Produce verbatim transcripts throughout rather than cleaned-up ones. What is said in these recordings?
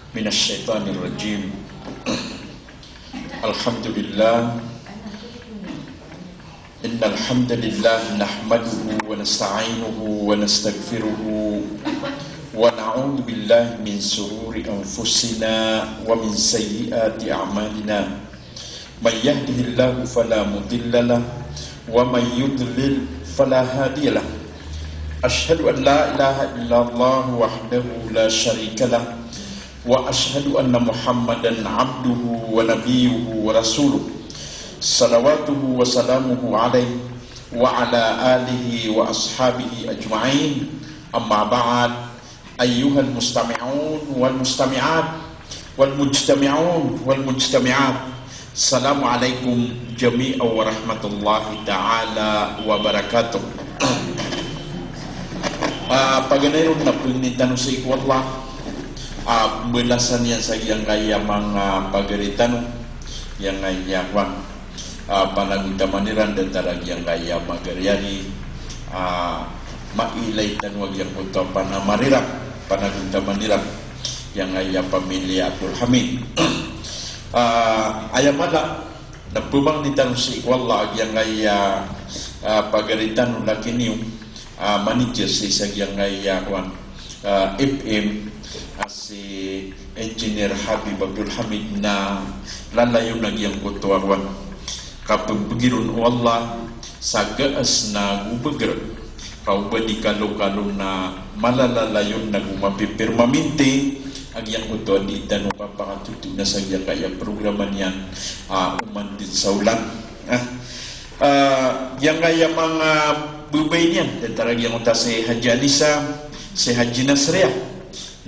من الشيطان الرجيم. الحمد لله. إن الحمد لله نحمده ونستعينه ونستغفره ونعوذ بالله من شرور أنفسنا ومن سيئات أعمالنا. من يهده الله فلا مضل له، ومن يضلل فلا هادي له. أشهد أن لا إله إلا الله وحده لا شريك له، وأشهد أن محمدا عبده ونبيه ورسوله، صلواته وسلامه عليه وعلى آله وأصحابه أجمعين. أما بعد، أيها المستمعون والمستمعات والمجتمعون والمجتمعات، السلام عليكم جميعا ورحمة الله تعالى وبركاته. Ah, paganay ron na pangnin tano sii ko Allah a balasan iyan sa giyangkaya manga pagari tano, giyangkaya kowan, ah, panagontaman iran datar a giyangkaya magariyari, ah, mailay tano a giyangkoto a panamar iran, panagontaman iran, giyangkaya pamilya Abdul Hamid. Ah, aya mala na pamangnin tano sii ko Allah a giyangkaya, ah, pagari tano laki niyo, ah, manager sii sa giyangkaya kowan, ah, F M, ah, si Engineer Habib Abdul Hamid na lalayon a giyangkoto a kowan, kapembegi ron o Allah sa gaas na go beger. Ka oba di kalokalo na malalalayon na go mapipirmaminti a giyangkoto a di tano kapakatoto na sa giyangkaya programa niyan, ah, oman den sa olan. Ah, ah, giyangkaya manga babay niyan, datar a giyangkoto a si Haji Anisa, si Haji Nasriya,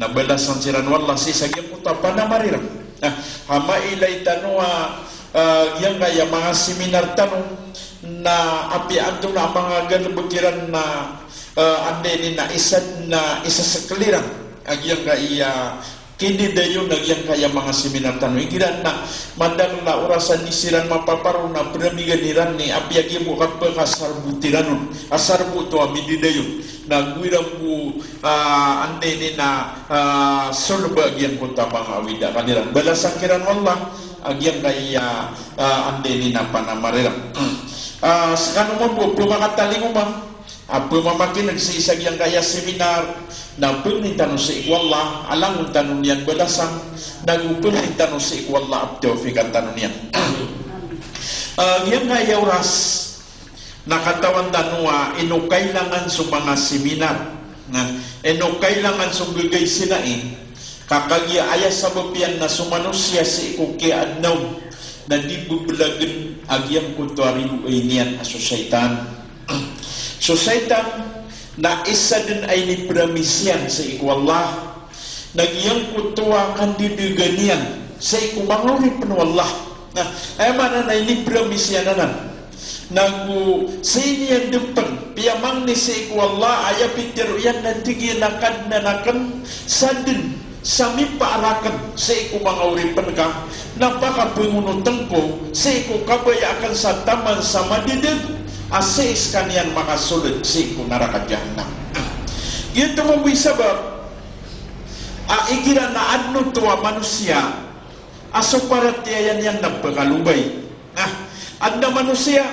na balasan siran o Allah sii sa giyangkoto a panamar iran. Ah, a mailay tano a, ah, giyangkaya manga seminar tano na apiya antonaa a manga galebek iran na, ah, anda ini na isa, na isasekel iran a giyangkaya kindidayon a giyangkaya manga seminar tano. Igira na madakl a orasan i siran mapaparo na peramigan iran ni apiya giya bo kapekasarbot iran on. Asarbot oto a mindidayon. Na go iran bo, ah, anda ini na, ah, solba giyangkoto a manga awid a akal iran. Balasan kiran o Allah a giyangkaya, ah, anda ini na panamar iran. Ah, sekano mambo pemakatalingoma a pemamakineg sii sa giyangkaya seminar, na pangnin tano sii ko Allah a langon tano niyan balasan, na go pangnin tano sii ko Allah a petawfikan tano niyan. Ah, giyangkaya oras na katawan tano a ino kailangan so manga seminar, na ino kailangan so gagay sinai, ka kagiya aya sabap iyan na so manosiya sii ko kiyaadna on na di bebelagen a giyangkoto a ridoay niyan a so shaytan. So shaytan na isa den a inipromise iyan sii ko Allah na giyangkoto a kandidagan iyan sii ko manga oripen o Allah. Na aya maana na inipromise iyan anan na go sii niyan den pen piyamangni sii ko Allah, aya pitharo iyan na tig iyan a Kadnan aken, sa den sa mipaar aken sii ko manga oripen ka na pakapengonoten ko sii ko kabaya aken sa taman sa madidig a sii sekaniyan makasold sii ko naraka jahannam. Giyoto mambo i sabap a igira na aden oto a manosiya a so paratiyaya niyan na pekalobay. Na aden a manosiya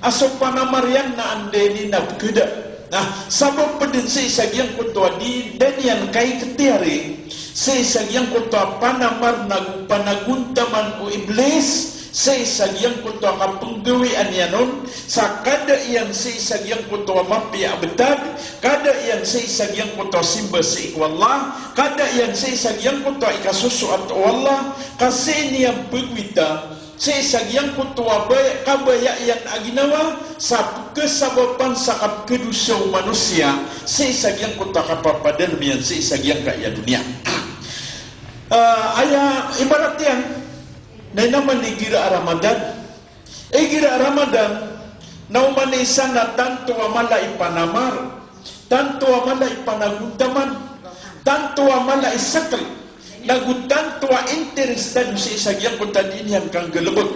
a so panamar iyan na anda ini na pekeda. Na sabap den sii sa giyangkoto a di, da niyan kaikhtiyari sii sa giyangkoto a panamar na go panagontaman o Iblis sii sa giyangkoto a kapenggawii niyan on, sa kada iyan sii sa giyangkoto a mapiya a betad, kada iyan sii sa giyangkoto a simba sii ko Allah, kada iyan sii sa giyangkoto a ikasosoat o Allah, ka sii niyan pegowita sii sa giyangkoto a baya, kabaya iyan a ginawa, sa pekesabapan sa kapekedosa o manosiya sii sa giyangkoto a kapapadalem iyan sii sa giyangkaya doniya. Ah, aya ibarat iyan na inaman igira a Ramadan. Igira a Ramadan na oman i isa na tanto a mala i panamar, tanto a mala i panagontaman, tanto a mala i sekel, na go tanto a interested sii sa giyangkoto a di niyan kanggalebek.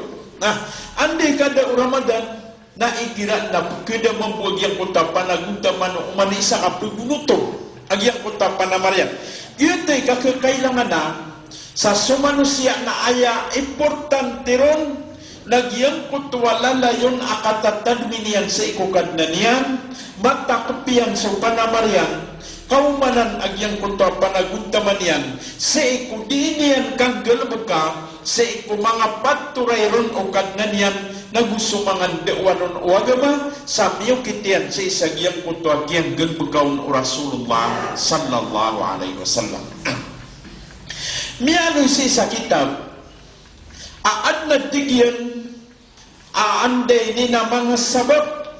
Na anda i kada o Ramadan na igira na pekeda mambo a giyangkoto a panagontaman, oman i isa ka pegonoto a giyangkoto a panamar iyan. Giyoto i kakekailangan a Sa so manosiya na aya importante ron na giyangkoto a lalayon a katatadmi niyan sii ko Kadnan iyan, matakp iyan so panamar iyan, kaomanan a giyangkoto a panagontaman iyan sii ko dii niyan kanggalbka sii ko manga patoray ron o Kadnan iyan, nago so manga ndaowan on o agama, sa miyokit iyan sii sa giyangkoto a kiyanggalbka on o Rasulullah sallallahu alaihi wasallam. Miyaaloy sii sa kitab a adn a tig iyan a anda ini na manga sabap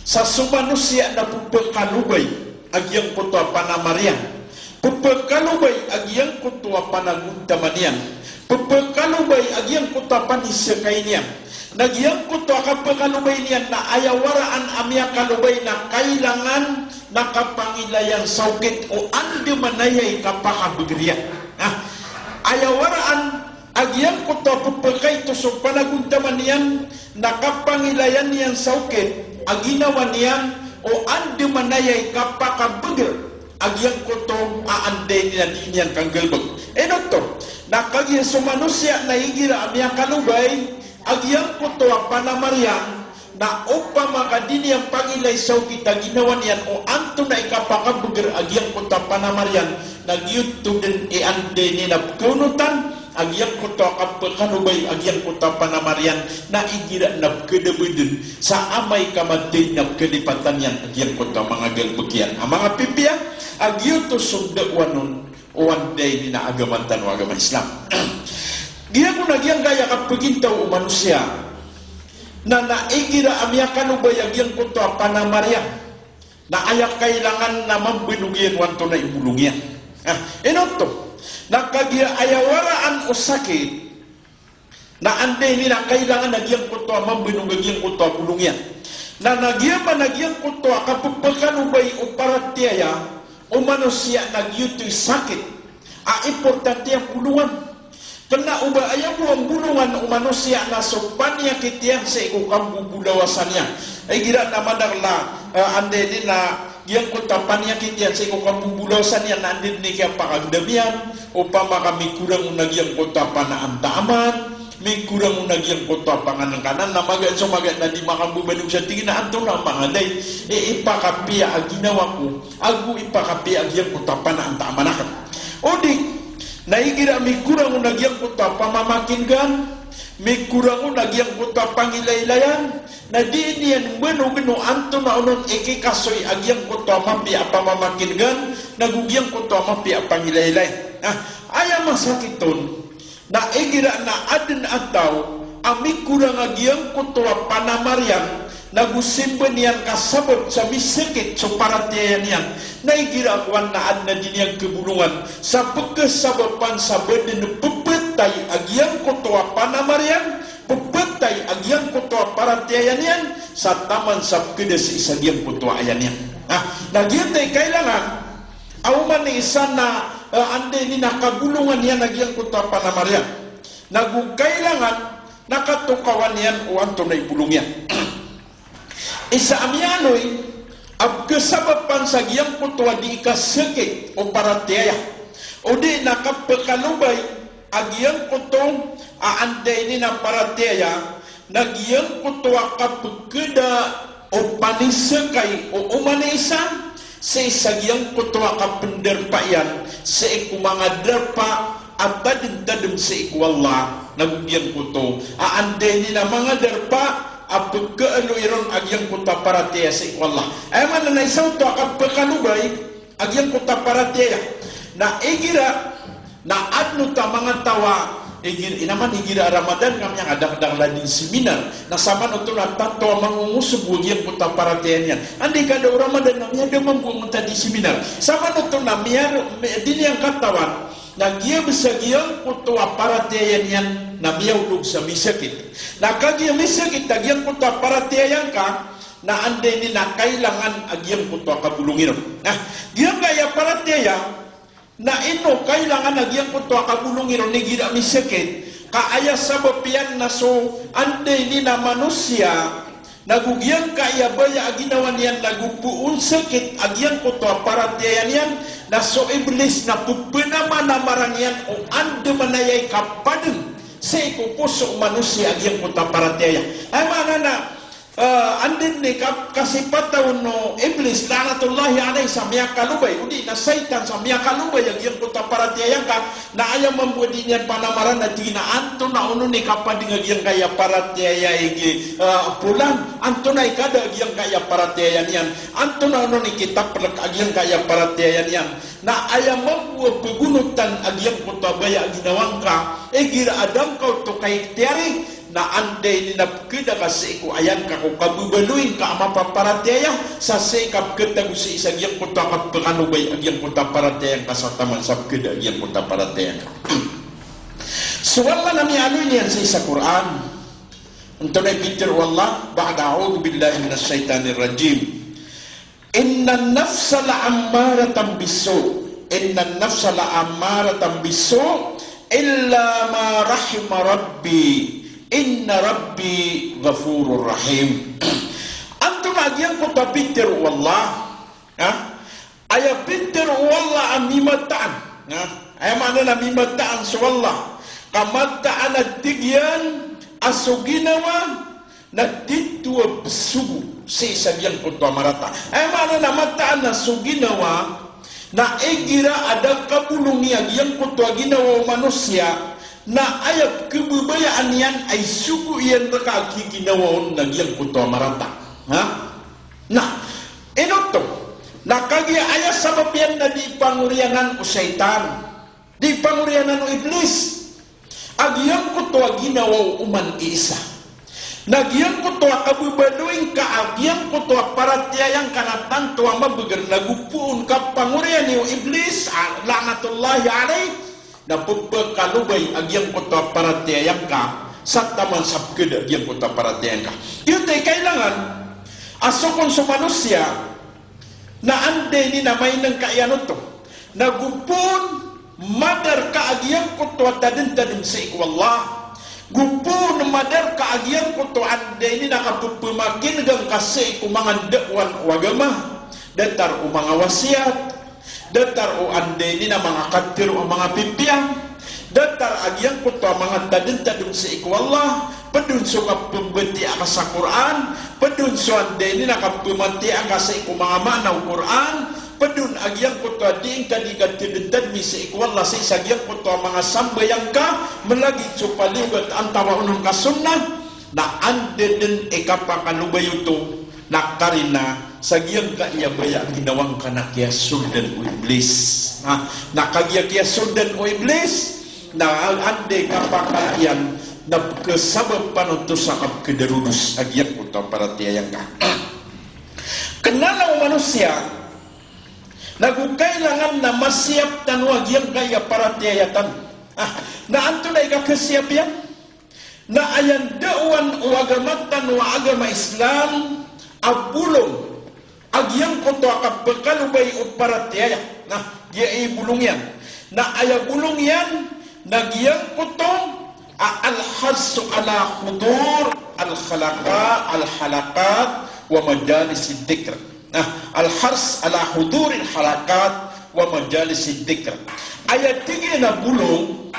sa so manosiya na pphakalobay a giyangkoto a panamar iyan, pphakalobay a giyangkoto a panagontaman iyan, pphakalobay a giyangkoto a panisakay niyan. Na giyangkoto a kapkhalobay niyan na aya waraan a miyakalobay na kailangan na kapangilayan sa okit o andamanaya i kapakabgr iyan. Na aya waraan a giyangkoto a pphaito so panagontaman iyan na kapangilayan iyan sa okit a ginawa niyan o andamanaya i kapakabgr a giyangkoto a anda ini na dii niyan kanggalbk. Ino oto? Na kagiya so manosiya na igira a miyakalobay a giyangkoto a panamar iyan, na opama ka dii niyan pangilay sa okit a ginawa niyan o antonaa i kapakabgr a giyangkoto a panamar iyan, na giyoto dn i anda ini na pkhaonotan a giyangkoto a kapkhalobay a giyangkoto a panamar iyan, na igira na pkhadabdn sa amay ka mathay na pkhalipatan iyan a giyangkoto a manga galbk iyan a manga pipiya, a giyoto so ndaowan on o anda ini na agama tano a agama Islam. Giya kon a giyangkaya kapagintaw o manosiya na, na igira a miyakalobay a giyangkoto a panamar iyan, na aya kailangan na mambanog iyan o antonaa i bolong iyan. Ah, ino oto? Na kagiya aya waraan o sakit, na anda ini na kailangan a giyangkoto a mambanog a giyangkoto a bolong iyan. Na, na giya man a giyangkoto a kapphakhalobay o paratiyaya o manosiya na giyoto i sakit a importante a bolongan. Kna o ba aya bo a bolongan o manosiya na so paniyakit iyan sii ko kambobolawasan iyan. Igira na madakl a, eh, anda ini na giyangkoto a paniyakit iyan sii ko kambobolawasan iyan na anda dn i kiyapakagdam iyan, opama ka mikorang on a giyangkoto a panaan taaman, mikorang on a giyangkoto a panganngkanan, na magaan so magaan na dii makambobanog sa tig iyan a antonaa mangaday i ipakapiya a ginawa ko, ago ipakapiya a giyangkoto a panaan taaman akn. O di, na igira mikorang on a giyangkoto a pamamakin'gan, mikorang on a giyangkoto a pangilaylayan, na dii niyan mbanogn o antonaa onon i kikasoy a giyangkoto a mapiya a pamamakin'gan, nago giyangkoto a mapiya a pangilaylay. Na aya masakit on, na igira na adn a taw a mikorang a giyangkoto a panamar iyan, nago simba niyan ka sabap sa misakit so paratiyaya niyan, na igira kowan na adn a dii niyan kabolongan sa pkhasabapan sa ba dn pphatay a giyangkoto a panamar iyan, pphatay a giyangkoto a paratiyaya niyan, sa taman sa pkhada sii sa giyangkoto a aya niyan. Na, na giyangkai kailangan a oman i isa na, eh, anda ini na kabolongan iyan a giyangkoto a panamar iyan, nago kailangan na katokawan iyan o antonaa i bolong iyan. Isa a miyaaloy a pkhasabapan sa giyangkoto a dii kasakit o paratiyaya, o di na kapkhalobay a giyangkoto a anda ini na paratiyaya, na giyangkoto a kapkhada o panisakay o oman i isa sii sa giyangkoto a kapndarpa iyan sii ko manga darpa a tadmtadm sii ko Allah, nago giyangkoto a anda ini na manga darpa a pkhaaloy ron a giyangkoto a paratiyaya sii ko Allah. Aya maana na isa oto a kapkhalobay a giyangkoto a paratiyaya. Na igira na adn oto a manga taw a, igira, inaman igira Ramadan ka miyakadakdakl a dii seminar, na saman oto na tanto a mangongosogo a giyangkoto a paratiyaya niyan. Anda i kada o Ramadan na miyada mambo angkoto a dii seminar. Saman oto na miyar, mi-, dii niyan katawan na giya bs a giyangkoto a paratiyaya niyan na miyaolog sa misakit. Na kagiya misakit a giyangkoto a paratiyaya ngka, na anda ini na kailangan a giyangkoto a kabolongi ron. Na giyangkaya paratiyaya, na ino kailangan a giyangkoto a kabolongi ron igira misakit? Ka aya sabap iyan na so anda ini na manosiya Na go giyangkaya baya a ginawa niyan na go poon sakit a giyangkoto a paratiyaya niyan, na so Iblis na pphanamanamaran iyan o andamanaya i kapadng sii ko poso o manosiya a giyangkoto a paratiyaya. Aya maana na, ah, anda dn i kap-, kasipata on o Iblis, la'natullahi alayh, sa miyakalobay, odi na shaytan sa miyakalobay a giyangkoto a paratiyaya ngka, na aya mambo a di niyan panamaran na tig iyan a antonaa onon i kapadng a giyangkaya paratiyaya i gi-, ah, polan, antonaa i kada a giyangkaya paratiyaya niyan, antonaa onon i kitaplk a giyangkaya paratiyaya niyan. Na aya mambo a pagonotan a giyangkoto a baya a ginawa ngka, igira a da ngka oto kaikhtiyari, na anda ini na pkhada ka sii ko aya ngka ko kababaloy ngka a mapaparatiyaya, sa sii ka pkhatago sii sa giyangkoto a kapkhalobay a giyangkoto a paratiyaya ngka sa taman sa pkhada a giyangkoto a paratiyaya ngka. So Allah na miyaaloy niyan sii sa Qur'an. Antonaa i pitharo o Allah, ba'da a'udhu billahi minash shaytanir rajim. Innan nafsa la'ammaratan bissu'. Innan nafsa la'ammaratan bissu' illa ma rahima Rabbi. Inna Rabbi ghafurur rahim. Antonaa giyangkoto a pitharo o Allah? Ha? Aya pitharo o Allah a mimataan. Ha? Aya maana na mimataan so Allah. Ka mataan a tig iyan a so ginawa na titho a psogo sii sa giyangkoto a marata. Aya maana na mataan a so ginawa na igira a da kabolongi a giyangkoto a ginawa o manosiya, na aya pkhababayaan iyan a isogo iyan rka a giginawa on na giyangkoto a marata. Ha? Na ino oto? Na kagiya aya sabap iyan na di pangoriyanan o shaytan. Di pangoriyanan o Iblis a giyangkoto a ginawa o oman i isa. Na giyangkoto a kababaloy ngka a giyangkoto a paratiyaya ngka na tanto a mabagr na go poon ka pangoriyani o Iblis, a, la'natullahi alayh, na pphakhalobay a giyangkoto a paratiyaya ngka sa taman sa pkhada a giyangkoto a paratiyaya ngka. Giyoto i kailangan a so kon so manosiya, na anda ini na mainngka iyan oto. Na go poon madar ka a giyangkoto a tadntadm sii ko Allah. Go poon madar ka a giyangkoto a anda ini na kapphamakin'g ka sii ko manga ndaowan o agama. Datar o manga wasiyat. Datar o anda ini na manga katharo a manga pipiyang. Datar a giyangkoto a manga tadntadm sii ko Allah, pd on so kapmbatiya ka sa Qur'an, pd on so anda ini na kapmbatiya ka sii ko manga maana o Qur'an, pd on a giyangkoto a dii ngka di katadntadmi sii ko Allah sii sa giyangkoto a manga sambayang ka, mlagid so paliyogat antawaa on ka sunnah, na anda dn i kapakalobay oto, na karina sa giyangkaya baya a ginawa ngka na kiyasoldan o Iblis. Ha? Na kagiya kiyasoldan o Iblis, na anda i kapakala iyan na pkhasabapan oto sa kapkhadarodos a giyangkoto a paratiyaya ngka. Kna o manosiya, na go kailangan na masiyap tano a giyangkaya paratiyaya tano. Ha? Na antonaa i kakhasiyap iyan? Na aya ndaowan o agama tano a agama Islam a bolong a giyangkoto a kapkhalobay o paratiyaya. Na giya i bolong iyan. Na aya bolong iyan na giyangkoto a al-hirsu ala hudur al-halaqa-, al-halaqat wa majalis adh-dhikr. Na al-hirs ala hudur al-halaqat wa majalis adh-dhikr. Aya tig iyan a bolong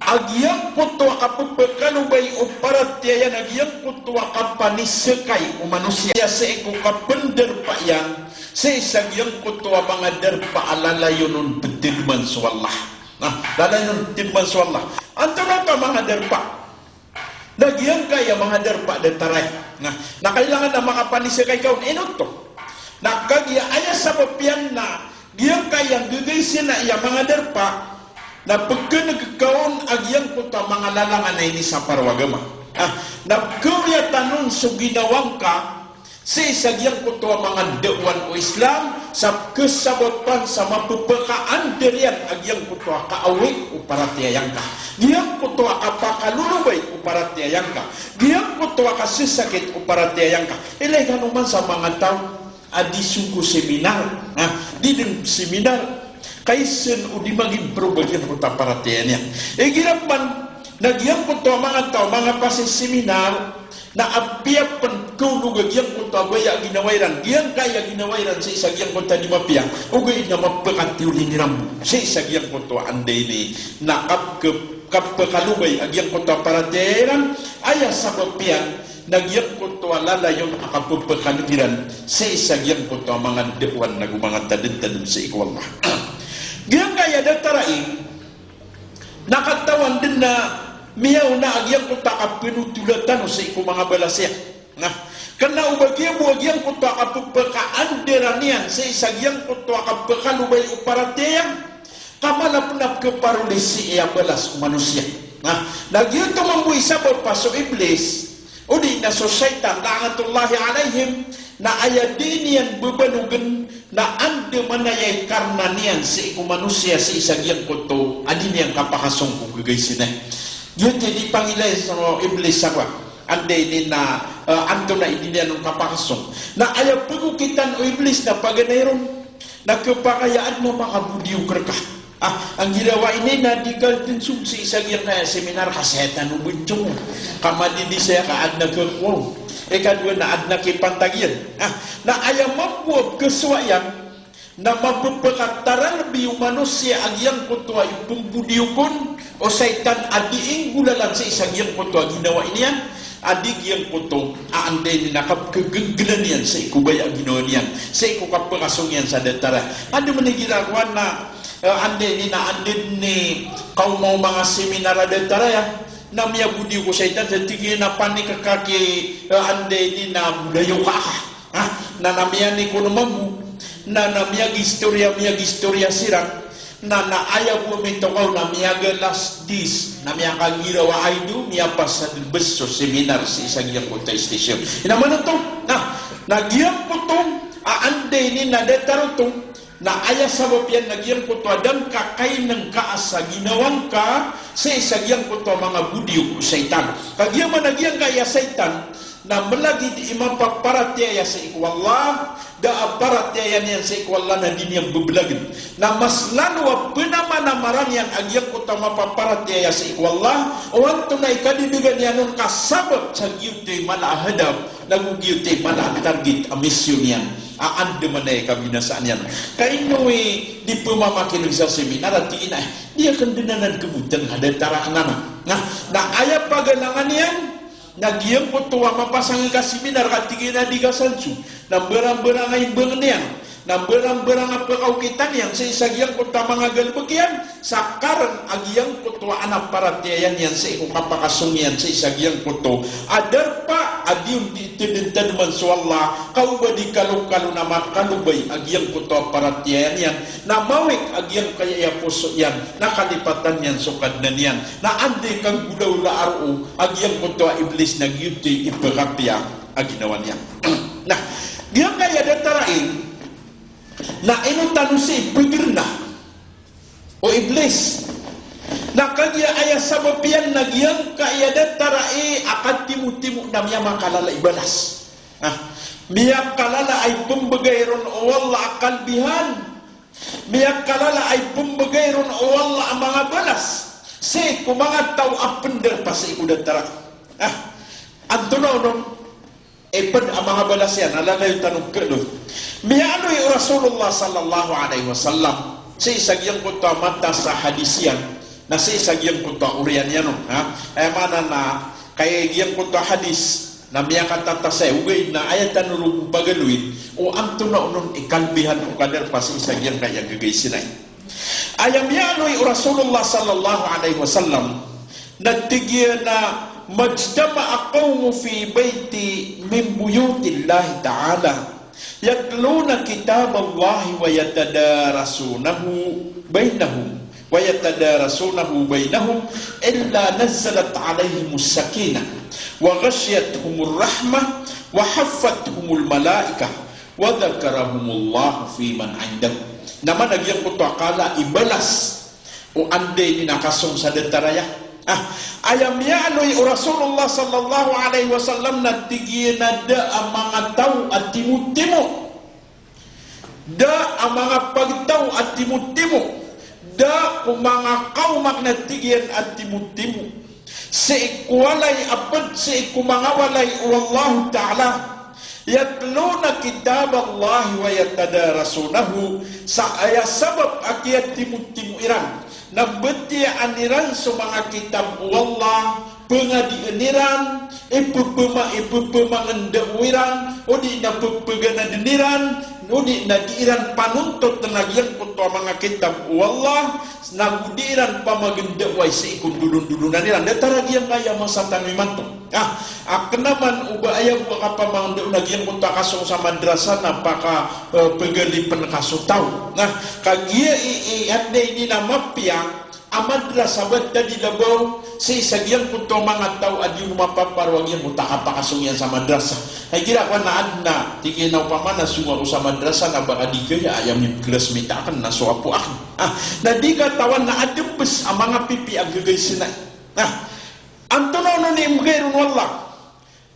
a giyangkoto a kapkhalobay o paratiyaya na giyangkoto a kapanisakay o manosiya sii ko kapndarpa iyan sii sa giyangkoto a manga darpa a lalayon on ptadman so Allah. Na lalayon on ptadman so Allah. Antonaa oto a manga darpa? Na giyangkaya manga darpa datar aya. Na, na kailangan na makapanisakay ka on, ino oto? Na kagiya aya sabap iyan na giyangkaya nggagaysn aya manga darpa, na pkhan'g ka on a giyangkoto a manga lalangan a inisapar o agama. Ah, na pkhaoyatan on so ginawa ngka sii sa giyangkoto a manga ndaowan o Islam, sa pkhasabapan sa mapphakaandar iyan a giyangkoto a kaawi o paratiyaya ngka. Giyangkoto a kapakalolobay o paratiyaya ngka. Giyangkoto a kasasakit o paratiyaya ngka. Ilay kano man sa manga taw a di song ko seminar, ha, di dn seminar, ka isa dn o di mag-improve a giyangkoto a paratiyaya niyan. Igira pman na giyangkoto a manga taw, manga pasiseminar, Na apiya pn kaolog a giyangkoto a baya a ginawa iran, giyangkai a ginawa iran sii sa giyangkoto a di mapiya, ogaid na mapakatiyori iran bo sii sa giyangkoto a anda ini na kap-, kap-, kapakalobay a giyangkoto a paratiyaya iran, aya sabap iyan na giyangkoto a lalayon a kapphakaneg iran sii sa giyangkoto a manga da'wah nago manga tadmtadm sii ko Allah. Giyangkai a datar ai, na katawan dn a miyaona a giyangkoto a kapnotola tano sii ko manga balas iyan. Na kna o ba giya bo a giyangkoto a kapphakaandaran iyan sii sa giyangkoto a kapkalobay o paratiyaya, ka mala pn a pkhaparoli sii a balas o manosiya. Na, na giyoto mambo i sabap a so Iblis, odi na so shaytan, la'natullahi alayhim, na aya dii niyan bbanogn na andamanaya i karna niyan sii ko manosiya sii sa giyangkoto a di niyan kapakasong ko gagay sinai. Giyoto i di pangilay so Iblis sa kowa, anda ini na, eh, antonaa i di niyan on kapakasong. Na aya pgokitan o Iblis na paganay ron, na khapakay a adn a makabodiyok rka. Ah, anggirawa ini na di ka dn song sii sa giyangkaya seminar ka saya tano bntong. Ka madidi saya ka adn a khakowa on. Ikadowa na adn a kipantag iyan. Ah, na aya mambo a pkhasowa iyan, na mapphakataralbi o manosiya a giyangkoto a ipmbodiyok on o shaytan a dii nggolalan sii sa giyangkoto a ginawa niyan, a di giyangkoto a anda ini na kapkhagnggnan iyan sii ko baya a ginawa niyan, sii ko kapakasong iyan sa datar a. Andamanaya i girakowa na, eh, anda ini na anda ini kaoma o manga seminar a datar aya, na miyabodiyok o shaytan sa tig iyan a panik ka ki, eh, anda ini na bolayoka ka. Ah, na, na miyanik on mambo, na, na miyagistoriya, miyagistoriya siran, na, na aya bo a mitokaw na miyagalas dis, na miyakagirawa a ido, miyapasad bs so seminar sii sa giyangkoto a station. Ino man oto, na, na giyangkoto a anda ini na datar oto, na aya sabap iyan na giyangkoto a da ngka kainngka a sa ginawa ngka sii sa giyangkoto a manga bodiyok o shaytan. Ka giya man a giyangkaya shaytan, na mlagid i mapaparatiyaya sii ko Allah, da a paratiyaya niyan sii ko Allah na di niyan bblagn. Na mas lalo a pnamanamaran iyan a giyangkoto a mapaparatiyaya sii ko Allah, o antonaa i kadidgan iyan on ka sabap sa giyoto i mala a hadap, nago giyoto i mala a target a misyon iyan, a andamanaya i kabinasaan iyan. Ka ino i di pmamakin'g sa seminar a tig iyan a, di akn dn anan khabotn a datar akn anan. Na, na aya pagalangan iyan, na giyangkoto a mapasang i kaseminar ka tig iyan a di ka sanso. Na mbarangbarang a imbang niyan, na mbarangbarang a pkaokitan iyan sii sa giyangkoto a manga galbk iyan, sa karn a giyangkoto a adn a paratiyaya niyan sii ko kapakasong iyan sii sa giyangkoto a darpa a di on di tadmtadman so Allah, ka o ba di kalokalo na makalobay a giyangkoto a paratiyaya niyan, na mawik a giyangkaya poso iyan, na kalipatan iyan so Kadnan iyan. Na anda i kanggolawla a roo a giyangkoto a Iblis na giyoto i ipkapiya a ginawa niyan. Na giyangkaya datar ai, na ino tano sii pgr na o Iblis. Na kagiya aya sabap iyan na giyangkaya datar ai a katimotimo na miyamakalala i balas. Na miyakalala a ipmbgay ron o Allah a kalbihan. Miyakalala a ipmbgay ron o Allah a manga balas sii ko manga taw a pndarpa sii ko datar a. Ah, antonaa onon i pd a manga balas iyan a lalayon tano khadoy. Miyaaloy o Rasulullah sallallahu alaihi wasallam sii sa giyangkoto a matas a hadis iyan, na sii sa giyangkoto a oriyan iyan on, ha? Aya maana na kay giyangkoto a hadis na miyakatatas aya, ogaid na aya tano ron pagaloyin o antonaa onon i kalbihan o kadarpa sii sa giyangkaya gagay sinai. Aya miyaaloy o Rasulullah sallallahu alaihi wasallam na tig iyan a, "Majtama'a qawmun fi baytin min buyutillahi ta'ala, yatluna kitaballahi wa yatadarasunahu baynahum, wa yatadarasunahu baynahum, illa nazzalat alayhimus sakinah, wa ghashiyatuhumur rahmah, wa haffathumul malaikah, wa dhakarahumullahu fi man indahu." Na maana giyangkoto a kala i balas o anda ini na kasong sa datar aya. Ah, aya miyaaloy o Rasulullah sallallahu alaihi wasallam na tig iyan a da a manga taw a timotimo. Da a manga pagtaw a timotimo. Da ko manga kawm akn a tig iyan a timotimo. sii ko walay a pd sii ko manga walay o Allahu Ta'ala. Yatluna kitaballahi wa yatadarasunahu. Sa aya sabap a kiyatimotimon iran na btiyaan iran so manga kitab o Allah, pngadien iran, ipepema-, ipepemangndao iran, odi na pepeganaden iran, odi na di iran panontot a giyangkoto a manga kitab o Allah, na go di iran pamagndao sii ko ndolondolonan iran. Datar a giyangkaya masa tano imanto. Ah, a kna man o ba aya bo a kapamangndao a giyangkoto a kasong sa madrasa na paka, eh, pegalipen ka so taw. Na kagiya i, i, anda ini na mapiya a madrasa ba tadi labaw sii sa giyangkoto a manga taw a di ron mapaparo a giyangkoto a kapakasong iyan sa madrasa. Na igira ko na adn a, tig iyan a opama na song ako sa madrasa na ba ka di kaya a aya mipklasmita aken na so apo aken. Ah, na di katawan na adn bes a manga pipiya a gagay sena. Na antonaa onon i mbgay ron o Allah?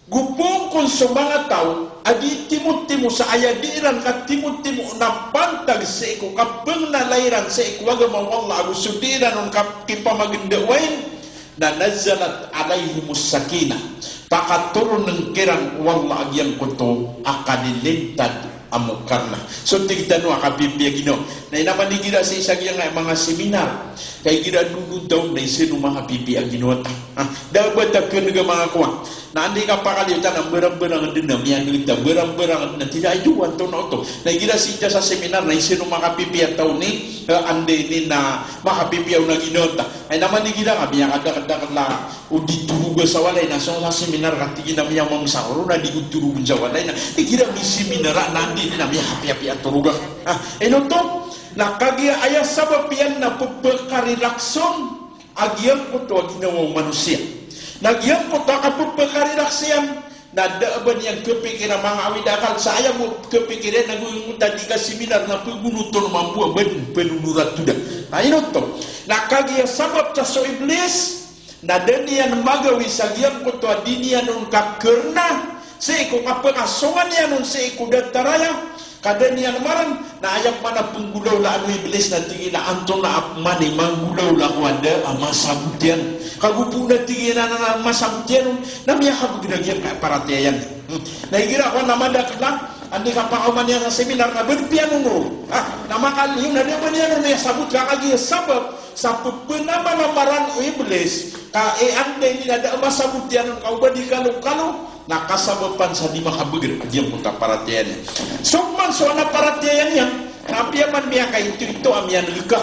Go phoon kon so manga taw a di timotimo sa aya di iran katimotimo na pantag sii ko kapengnala iran sii ko agama o Allah ago so di iran on kap-, kipamagndao ain, na nazalat alaihimus sakinah. Pakatoronen kiran o Allah a giyangkoto a kalilintad a mokarna. So tig tano a kapipiya a ginawa. Na ina man igira sii sa giyangkai a manga seminar, ka igira dodotaw na isa on o makapipiya a ginawa ta. Ah, da ba ta kn ga manga kowa. Na anda i kapakaliyo ta na mbarangbarang dn a miyaneg ta, mbarangbarang dn a tig a, "Ay, dowa antonaa oto." Na igira sii ta sa seminar na isa on o makapipiya a taw ni, eh, anda ini na makapipiya on a ginawa ta. Ay, na man igira ka miyakadakdakl a o di toroga sa walay na so sa seminar ka tig iyan a miyamamsa ko ron na di ko torogen sa walay na igira miseminar a na anda ini na miyakapiyapiya a toroga. Ah, ino oto? Na kagiya aya sabap iyan na pphakarilakson a giyangkoto a ginawa o manosiya. Na giyangkoto a kapphakarilaks iyan na da a ba niyan kapikira manga awid a akal sa aya bo kapikira iyan na go iyan ta di kaseminar na pgonoton mambo a ba dn panonorat oda. Na ino oto? Na kagiya sabap sa so Iblis, na da niyan magawii sa giyangkoto a di niyan on kakarna sii ko kapakasongan iyan on sii ko datar aya, ka da niyan marn, na aya pman a pnggolawlaan o Iblis na tig iyan a antonaa pman i manggolawla ko a da a masabot iyan. Ka go phoon a tig iyan a na masabot iyan on, na miyakabgr a giyangkai a paratiyaya niyan. Hmm. Na igira ko na madakl a, anda i kapakaoma niyan sa seminar na ba dn piyanon ron. Ah, na makaliyo na da ba niyan on miyasabot ka kagiya sabap sa ppnamanamaran o Iblis, ka e anda ini na da a masabot iyan on ka o ba di kalokalo, na kasabapan sa di makabgr a giyangkoto a paratiyaya niyan. So pman so adn a paratiyaya niyan, na apiya man miyakaitoito a miyaneg ka.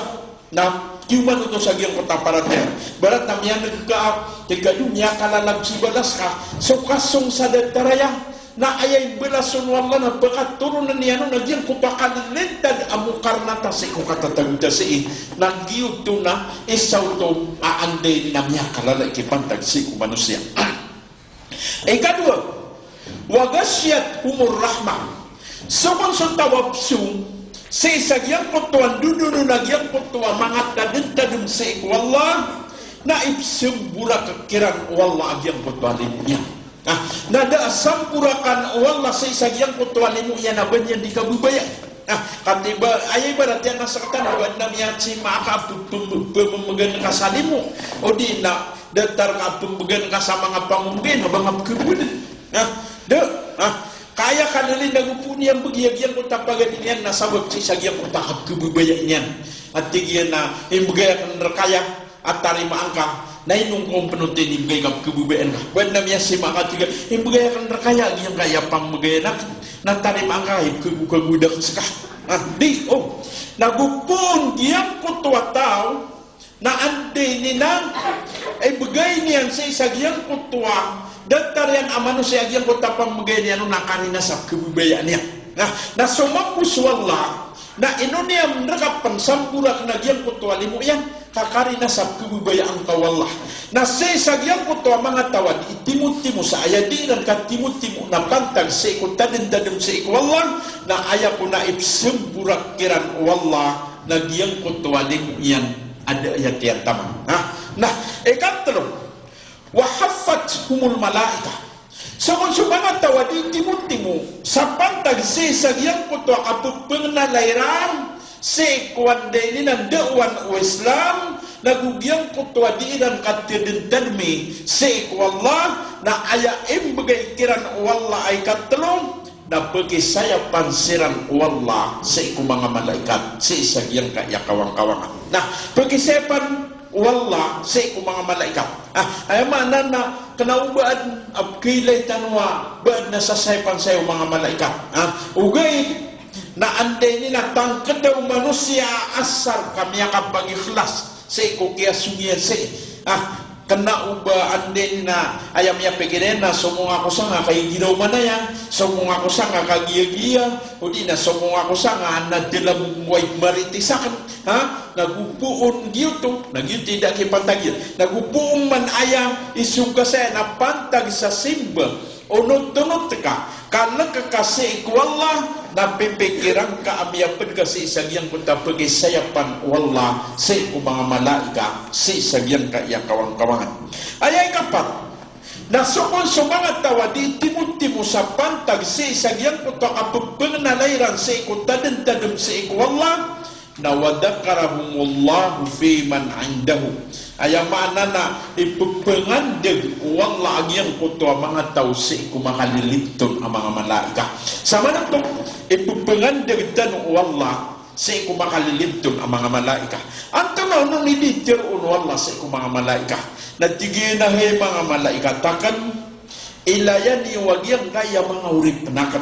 Na kiyoman oto sa giyangkoto a paratiyaya. Ibarat na miyaneg ka a, tig ka di miyakalalag si balas ka, so kasong sa datar aya, na aya i balas on o Allah na pakatoronen iyan on a giyangkoto a kalilintad a mokarna ta sii ko katatago ta sii. Na giyoto na isa oto a anda ini na miyakalala i kipantag sii ko manosiya. Ikadowa, wa ghashiyatuhumur rahmah. So kon so taw a psong sii sa giyangkoto a ndodonon a giyangkoto a manga tadmtadm sii ko Allah, na ipsamborak kiran o Allah a giyangkoto a limo iyan. Ah, na da a samborakan o Allah sii sa giyangkoto a limo iyan a ba niyan di kababaya. Ah, katiba, aya ibarat iyan na sktano, ba adn a miyasima ka a pphmbgan ka sa limo, odi na datar ka a pphmbgan ka sa manga pamomgay na ba nga pkhabod. Ah, da, ah, ka aya kalilin na go phoon iyan bgi a giyangkoto a pagadi niyan na sabap sii sa giyangkoto a kapkhababaya niyan. A tig iyan a, imbgay akn rka aya a tarimaa ngka, na ino ngka on pn oto i inibgay ka a pkhababayaan ka. Ba adn a miyasima ka tig a, imbgay akn rka aya a giyangkaya a pamamagayan akn, na tarimaa ngka, ipkhagokagoda akn ska. Ah, di, o. Na go phoon giyangkoto a taw, na anda ini na ibgay niyan sii sa giyangkoto a datar iyan a manosiya a giyangkoto a pamamagayan iyan on na karina sa pkhababayaan iyan. Na, na so mambo so Allah, na ino niyan rka pn samborakn a giyangkoto a limo iyan, ka karina sa pkhababayaan ka o Allah. Na sii sa giyangkoto a manga taw a di itimotimo sa aya di iran katimotimo na pantag sii ko tadmtadm sii ko Allah, na aya kon a ipsamborak kiran o Allah na giyangkoto a limo iyan a da a aya tiyan taman. Ha? Na ikatlo, wa haffathumul malaikah. So kon so manga taw a di itimotimo sa pantag sii sa giyangkoto a kapphangndao iran sii ko anda ini na ndaowan o Islam, Na go giyangkoto a di iran katadentademi sii ko Allah, na aya imbegay kiran o Allah a ikatelo, na pekisayapan siran o Allah sii ko manga malaikat, sii sa giyangkaya kawangkawangan. Na pekisayapan o Allah sii ko manga malaikat. Ah, aya maana na kena o ba aden a pekailay tano a ba aden a sasayapan saya o manga malaikat. Ah, ogaid na anda ini na tangkeda o manosiya a asar ka miyakapag-ikhlas sii ko kiyasong iyan sii. Ah, kena o ba anda ini na aya miyapikir iyan na somong ako sangka kagiya giraw manaya, somong ako sangka kagiya-giya, odi na somong ako sangka na dela bo ko aya mariti saken. Ha? Na go poon giyoto, na giyoto i da kipantag iyan. Na go poon man aya isongka saya na pantag sa simba, onot-onot ka, ka lek ka sii ko Allah, na pipikiran ka a miyaped ka sii sa giyangkoto a pekisayapan o Allah sii ko manga malaikat, sii sa giyangkaya kawangkawangan. Aya ikapat, na so kon so manga taw a di timotimo sa pantag sii sa giyangkoto a kapepengenalay iran sii ko tadentadem sii ko Allah, na wa dhakarahumullahu fi man indahu. Aya maana na ipepengandeg o Allah a giyangkoto a manga taw sii ko makalilibton a manga malaikat. Sa manotop, ipepengandeg tano o Allah sii ko makalilibton a manga malaikat. Antonaa onon i di teroon o Allah sii ko manga malaikat? Na tig iyan a hay manga malaikat aken, ilaya niyo a giyangkaya manga oripen aken.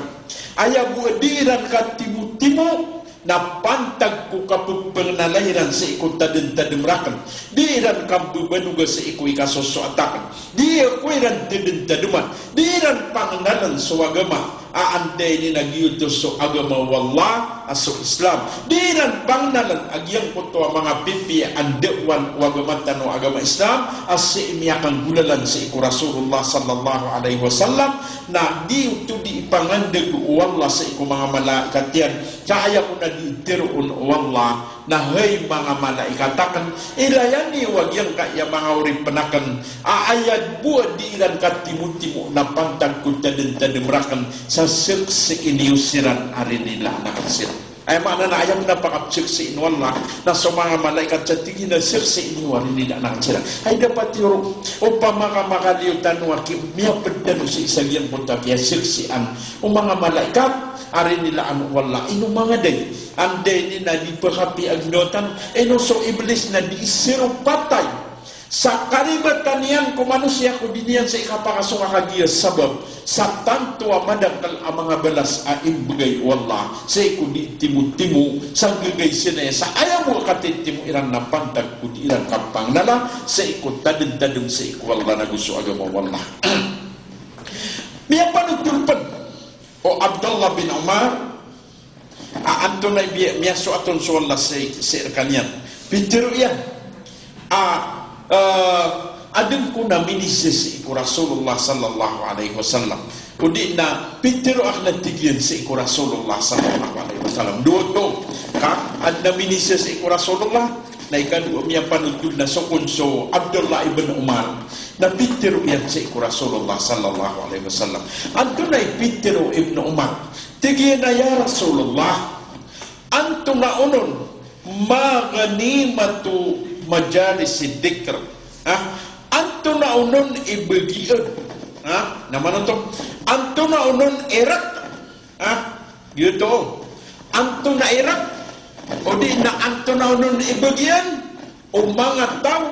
Aya bo a di iran katimotimo na pantag ko kapepengenalay iran sii ko tadentadem raken. Di iran kambebanoga sii ko ikasosoat aken. Di ako iran tadentademan. Di iran pangenalen so agama a anda ini na giyoto so agama o Allah a so Islam. Di iran pangenalen a giyangkoto a manga pipiya a ndaowan o agama tano a agama Islam a sii miyakanggolalan sii ko Rasulullah sallallahu alaihi wasallam. Na giyoto di ipangandeg o Allah sii ko manga malaikat iyan. Ka aya kon a di teroon o Allah na hay manga malaikat aken, ilaya niyo a giyangkaya manga oripen aken a aya bo a di iran katimotimo na pantag ko tadentadem raken, sa seksii niyo siran a rinilaan aken siran. Aya maana na aya bo na pakapseksii o Allah na so manga malaikat sa tig iyan a seksii niyo a rinilaan aken siran. Ay dapat iyo ron, opama ka makaliyo tano a ki-, miyaped tano sii sa giyangkoto a kiyaseksian o manga malaikat a rinilaan o Allah, ino manga day. Anda ini na di pekapiya a ginawa tano, ino so Iblis na di seropatay sa karibatan iyan ko manosiya ko di niyan sii kapakasonga kagiya sabap sa tanto a madakel a manga balas a imbegay o Allah sii ko di timotimo sa gegay sinaya sa aya bo a katitimo iran na pantag ko di iran kapangenala sii ko tadentadem sii ko Allah na go so agama o Allah. Miyapanotol pen o Abdullah bin Umar, a antonaa i bi-, miyasoat on so Allah sii, sii rekaniyan. Pitero iyan a, eh, aden kon a minisisi ko Rasulullah sallallahu alaihi wasallam. Odi na pitero aken a tig iyan sii ko Rasulullah sallallahu alaihi wasallam. Dowa oto, ka aden a minisisi ko Rasulullah, na ikadowa miyapanotol na so kon so Abdullah ibn Umar. Na pitero iyan sii ko Rasulullah sallallahu alaihi wasallam. Antonaa i pitero o Ibn Umar? Tig iyan a, "Ya Rasulullah, antonaa onon ma ghanimatu majalisi dhikr?" Ha? Antonaa onon i bagian? Ha? Na manotol. Antonaa onon i rek? Ha? Giyoto. Antonaa i rek? Odi na antonaa onon i bagian o manga taw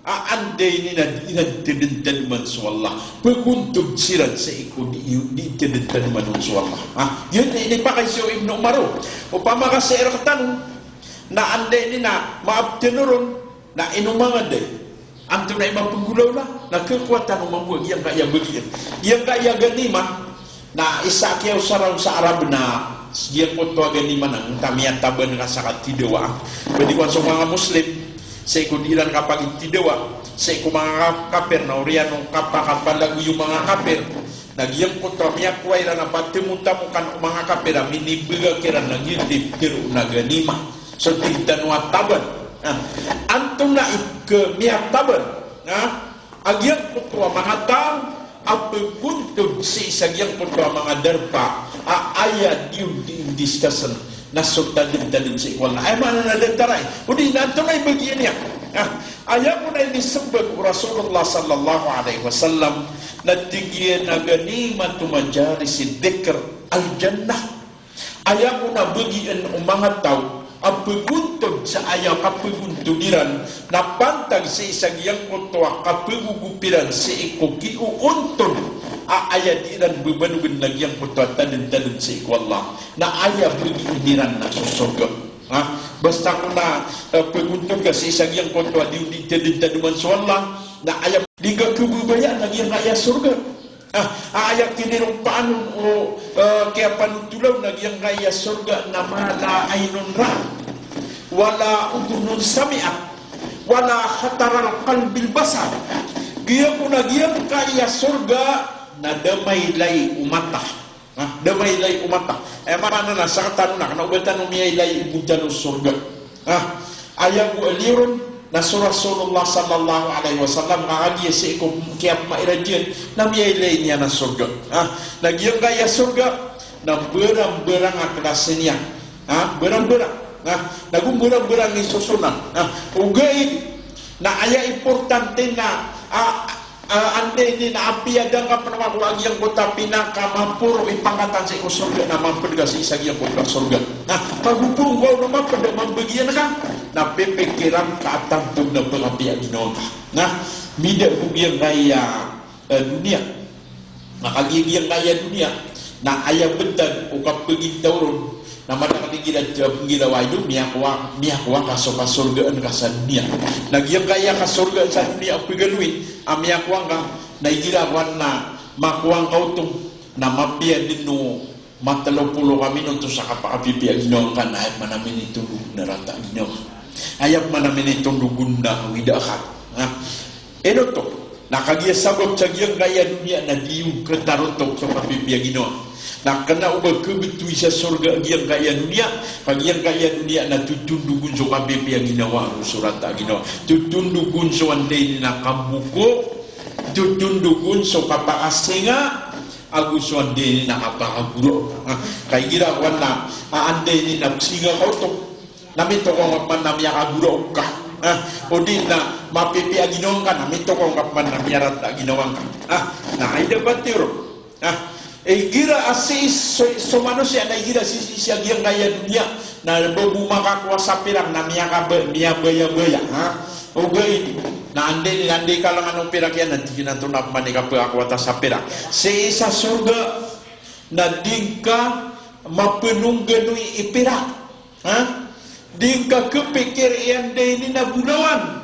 a anda ini na di iran tadentademan so Allah. Pegontod siran sii ko di, di tadentademan on so Allah. Ha? Giyoto i inipakay sii o Ibn Umar on. Opama ka sii rektano na anda ini na maap tano ron, na ino manga day. Antonaa i mapenggolawla, na kekowa tano mambo a giyangkaya bagian. Giyangkaya ghanimah, na isa a kiyaosara on sa Arab na giyangkoto a ghanimah na ngka miyataban ka sa katidawa. Pwede kowan so manga Muslim, sii ko di iran kapagitidawa sii ko manga ka-, kafir, na oriyan o kapakapalagoy o manga kafir. Na giyangkoto a miyakowa iran a patemotamokan o manga kafir a minibegay kiran na giyoto i tero na ghanimah. So tig tano a taban. Ha? Antonaa i ke-, miyataban, ha, a giyangkoto a manga taw a pegontod sii sa giyangkoto a manga darpa a aya di on di indiskasen na so tadentadem sii ko Allah. Aya maana na da tharai. Odi na antonaa i bagian iyan? Ah, aya kon a inisembag o Rasulullah sallallahu alaihi wasallam na tig iyan a ghanimatul majalisid dhikr al-jannah. Aya kon a bagian o manga taw a pagontod sa aya kapagontod iran na pantag sii sa giyangkoto a kapagogop iran sii ko kiyoontod a aya di iran bebalogen na giyangkoto a tadentadent sii ko Allah. Na aya bagian iran na so sorga. Ha? Basta kon a, eh, pagontod ka sii sa giyangkoto a di on di tadentadent man so Allah, na aya di ngka khababayaan na giyangkaya sorga. Ah, aya kinirompaan on o, eh, kiyapanothola on na giyangkaya sorga na ma la aynun ra'at, wala udhunun sami'at, wala khatara ala qalbi bashar. Giya kon a giyangkaya sorga na da mailay o mata. Ah, da mailay o mata. Aya maana na sktano na kna o ba tano miyailay i bo tano sorga. Ah, aya bo a liyo ron na so Rasulullah sallallahu alaihi wasallam, ka kagiya sii ko kiyapmairad iyan na miyailay niyan a sorga. Ah, na giyangkaya sorga na mbarangbarang a klasi niyan. Ah, mbarangbarang. Ah, na go mbarangbarang i sosonan. Ah, ogaid na aya importante na, ah, ah, anda ini na apiya da ngka pn makowa a giyangkoto a pinakamaporo i pangkatan sii ko sorga na mapd ka sii sa giyangkoto a sorga. Na kago pn ngka on mapd a mambagian ka, na pipikiran ka a tanto na pkapiya a ginawa ngka. Na mida ko giyangkaya, eh, doniya. Na kagiya giyangkaya doniya na aya btad o kapagintaw ron na madakl igira, igira wai do miyakowa, miyakowa ka so kasorgaan ka sa doniya. Na giyangkaya kasorgaan sa doniya a pagaloyin a miyakowa ngka, na igira kowan na makowa ngka oto na mapiya dn o matlo polo ka minuto sa kapakapipiya a ginawa ngka na aya pman a minitondog na rata a ginawa. Aya pman a minitondog on na awida ka. Ha? Ino oto? Na kagiya sabap sa giyangkaya doniya na di on khatarotop so kapipiya a ginawa. Na kna o ba khabtowi sa sorga a giyangkaya doniya, ka giyangkaya doniya na totondog on so kapipiya a ginawa ago so rata a ginawa. Totondog on so anda ini na kamboko, totondog on so kapakasinga, ago so anda ini na kapakagoraok. Ah, ka igira kowan na, ah, anda ini na psinga ka oto na mitokaw ngka pman na miyakagoraok ka. Ah, odi na mapipiya a ginawa ngka na mitokaw ngka pman na miyarata a ginawa ngka. Ah, na aya dapat iyo ron. Ah, igira a sii so, so manosiya na igira sii, sii sa giyangkaya doniya na ba bo makakowa sa pirak na miyakaba-, miyabayabaya. Ha? Ogaid na anda ini, anda i kalangan o pirak iyan na tig iyan a antonaa pman i kapakakowa ta sa pirak. Sii sa sorga na di ngka mapanongganoy i pirak. Ha? Di ngka khapikir i anda ini na bolawan.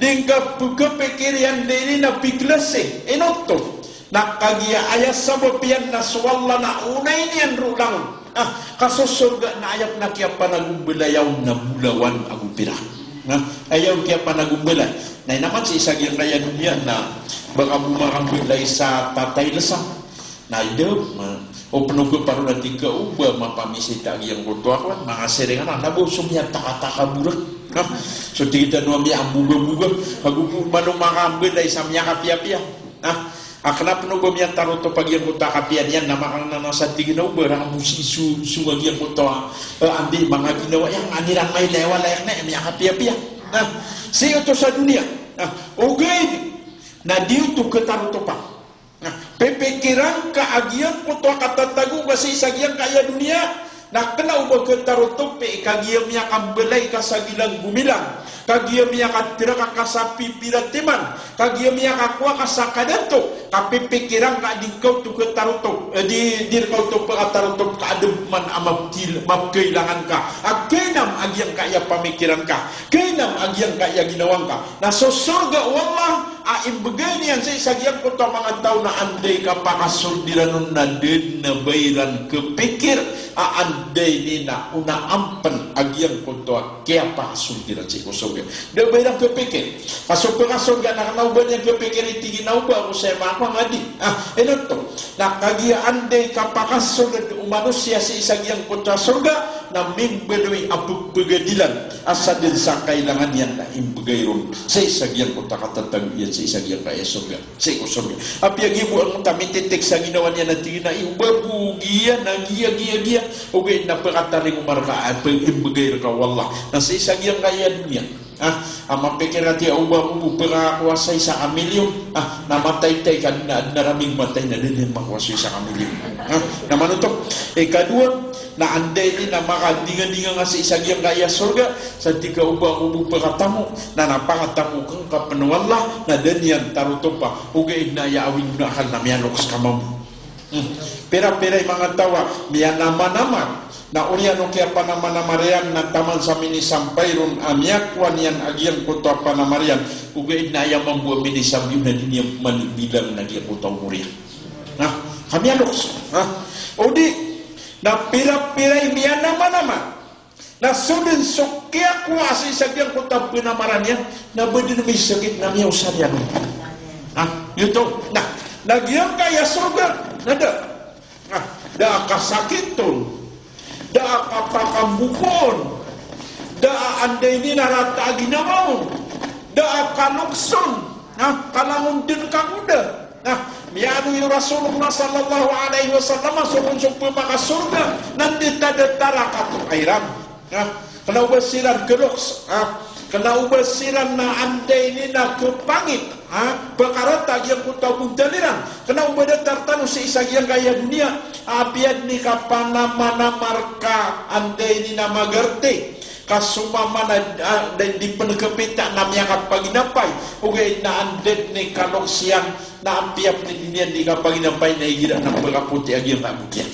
Di ngka p-, khapikir i anda ini na piklasi. Ino oto? Na kagiya aya sabap iyan na so Allah na onay niyan roo langon. Ah, ka so sorga na aya pn a kiyapanagombalaya on na bolawan ago pirak. Na aya on kiyapanagombalay. Na ino man sii sa giyangkaya doniya na ba ka bo makambalay sa tatay lsa. Na ida, ma-, o pn o khaparo na tig ka o ba mapamisita a giyangkoto a kowan, manga siringan, na ba so miyatakatakaborak. Na so tig tano a miyaambogaboga, ago bo man o makambalay sa miyakapiyapiya. Na a kna pn o ba miyatarotop a giyangkoto a kapiya niyan na makalna na sa tig iyan a o ba rakn bo sii so, so a giyangkoto a, eh, anda i manga ginawa iyan a di ran mailay a walay akn a miyakapiyapiya. Na sii oto sa doniya. Na ogaid na di oto khatarotop a Na pipikiran ka a giyangkoto a katatago ka sii sa giyangkaya doniya, na kna o ba khatarotop i kagiya miyakambalay ka sa gilang gomilang, kagiya miyakatrak ka sa pipira timan, kagiya miyakakowa ka sa kadato, ka pipikiran ka a di ngka oto khatarotop, eh, di, di rka oto pkhatarotop ka adn pman a mapkil-, mapkhailangan ka. A kainam a giyangkaya pamikiran ka, kainam a giyangkaya ginawa ngka. Na so sorga o Allah a imbgay niyan sii sa giyangkoto a manga taw na anda i kapakasold iran on na da dn a ba iran khapikir a anda ini na onaan pn a giyangkoto a kiyapakasold iran sii ko sorga. Da ba iran khapikir. Ka so pkasorga na kna o ba niyan khapikir i tig iyan a o ba ako saya makakowa ngka di. Ah, ino oto? Na kagiya anda i kapakasold o manosiya sii sa giyangkoto a sorga, na mimbaloy a pphagadilan a sadn sa kailangan iyan na imbgay ron sii sa giyangkoto a katatago iyan sii sa giyangkaya sorga, sii ko sorga. Apiya giya bo angkoto a mititik sa ginawa niyan na tig iyan a i o ba bo giya na giya, giya, giya, ogaid na pkataringoma rka a pag-imbgay rka o Allah na sii sa giyangkaya doniya. Ah, a mapikir a tig a o ba ako bo pkakowa sa isa ka milyon. Ah, na matay-tay ka na, na raming matay na da niyan makowa so isa ka milyon. Ah, na manoto. Ikadowa, na anda ini na makadingadinga nga sii sa giyangkaya sorga, sa tig ka o ba ako bo pkatamo, na na pakatamok ngka pn o Allah, na da niyan tarotopa, ogaid na aya awid on a akal na miyaloks ka mambo. Hmm. Pira-pira i manga taw a miyanamanamar. Na oriyan o kiyapanamanamar iyan na taman sa minisampay ron a miyakowa niyan a giyangkoto a panamar iyan. Ogaid na aya mambo a minisambi on na di niyan pman bilang na giyangkoto a omor iyan. Na, ka miyaloks. Na, odi, na pira-pira i miyanamanamar. Na so dn so kiyakowa sii sa giyangkoto a panamaran iyan, na ba dn misakit na miyaosar iyan. Ha? Giyoto. Na, na giyangkaya sorga, na da. Na, da a kasakit on. Da a kapakambokoon. Da a anda ini na rata a ginawa on. Da a kaloks on. Na, kalangon dn ka ko da. Na, miyaaloy o Rasulullah sallallahu alaihi wasallam a so kon so pmakasorga na di ta datar a katokaira. Na, kna o ba siran kaloks, ha? Kna o ba siran na anda ini na kapangit, ha? Pkarata giyangkoto a bontal iran. Kna o ba datar tano sii sa giyangkaya doniya, apiya dn i kapanamanamar ka anda ini na magarti. Ka so mama na, ah, da di pn kapita na miyakapaginapay. Ogaid na anda dn i kaloks iyan na apiya pn di niyan di kapaginapay na igira na pkapoti a giyangkaya bok iyan.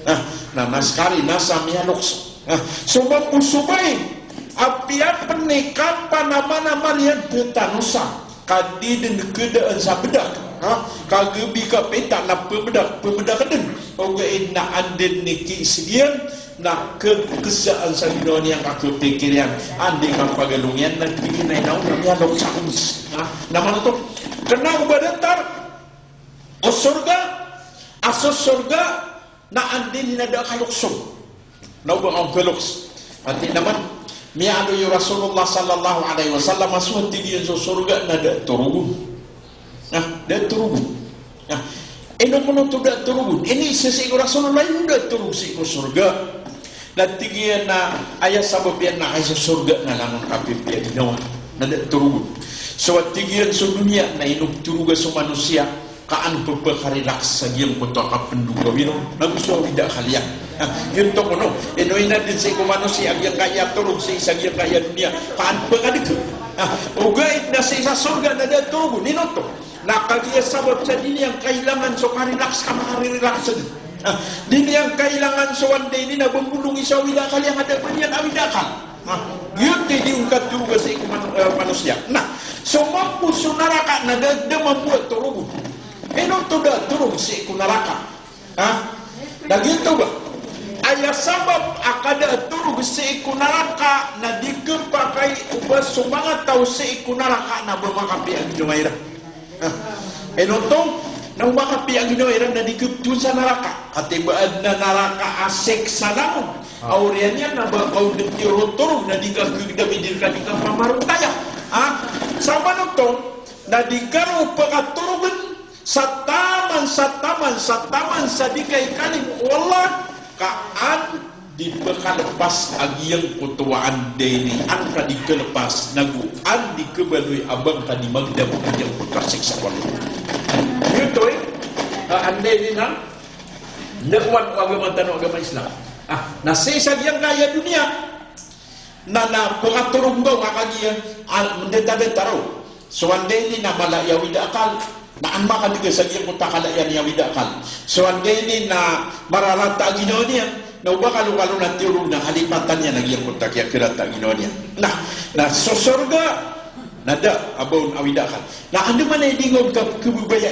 Ah, na, na skari na sa miyaloks. Ah, so mambo so bae, apiya pn i kapanamanamar iyan tano sa. Ka di dn kdaan sa bdak, ha? Ka gbi kapita na pmbdak, pmbdak dn. Ogaid na anda dn i kiisg iyan, na kagkasaan sa ginawa niyan ka kapikir iyan. Anda i kapagalong iyan na tig iyan a ina on na miyaloks ako. Ha? Na manoto. Kna o ba datar o sorga, a so sorga, na anda ini na da a kaloks on. Na o ba ka kaloks. Ati naman, miyaaloy o Rasulullah sallallahu alaihi wasallam a so, tig iyan, so sorga na da a torog on. Na, da a torog on. Na, ino kon oto da a torog on? Iniiza sii ko Rasulullah, ino da a torog sii ko sorga? Na tig iyan a aya sabap iyan na kay so sorga na langon kapipiya ginawa. Na da a torog on. So a tig iyan so doniya na ino ptoroga so manosiya ka an pphaka-relax sa giyangkoto a kapndogawii ron, na go so awida akal iyan. Na, giyoto kono, ino ina dn sii ko manosiya a giyangkaya torog sii sa giyangkaya doniya, ka an pkadg. Na, ogaid na sii sa sorga na da a torog on, ino oto? Na kagiya sabap sa di niyan kailangan so ka-relax ka makari-relax dn. Na, di niyan kailangan so anda ini na bambolongi so awida akal iyan ka da a ba niyan awida akal. Na, giyoto i di on katoroga sii ko man-, eh, manosiya. Na, so mambo so naraka na da, da mambo a torog on. Ino oto da a torog sii ko naraka? Ha? Na giyoto ba? Aya sabap a kada a torog sii ko naraka na di khapakay o ba so manga taw sii ko naraka na ba makapiya a ginawa iran. Ha? Ino oto? Na o makapiya a ginawa iran na di khaptoon sa naraka. Katii ba adn a naraka a siksa langon a oriyan iyan na ba ka on dn tiyorotoro na di ka khagdam i di rka di kapamarontaya. Ha? Sa manoto, na di ka ron pakatorogn sa taman, sa taman, sa taman sa di ka ikalimo o Allah, ka an di pkalpas a giyangkoto a anda ini an ka di kalpas, nago an di kabaloy a ba ngka di magdam a giyangkoto a siksa o Allah. Giyoto i, ah, anda ini na, na kowan o agama tano a agama Islam. Ah, na sii sa giyangkaya doniya, na, na pkatorog ngka on a kagiya, ah, mndadatar o. So anda ini na mala i awida akal, na an makadg sa giyangkoto a kala iyan i awida akal. So anda ini na mararata a ginawa niyan, na o ba kalokalo na tiyorog na kalipatan iyan a giyangkoto a kiyakarata a ginawa niyan. Na, na so sorga, na da a ba on awida akal. Na andamanaya i di ngka on ka-, kababaya.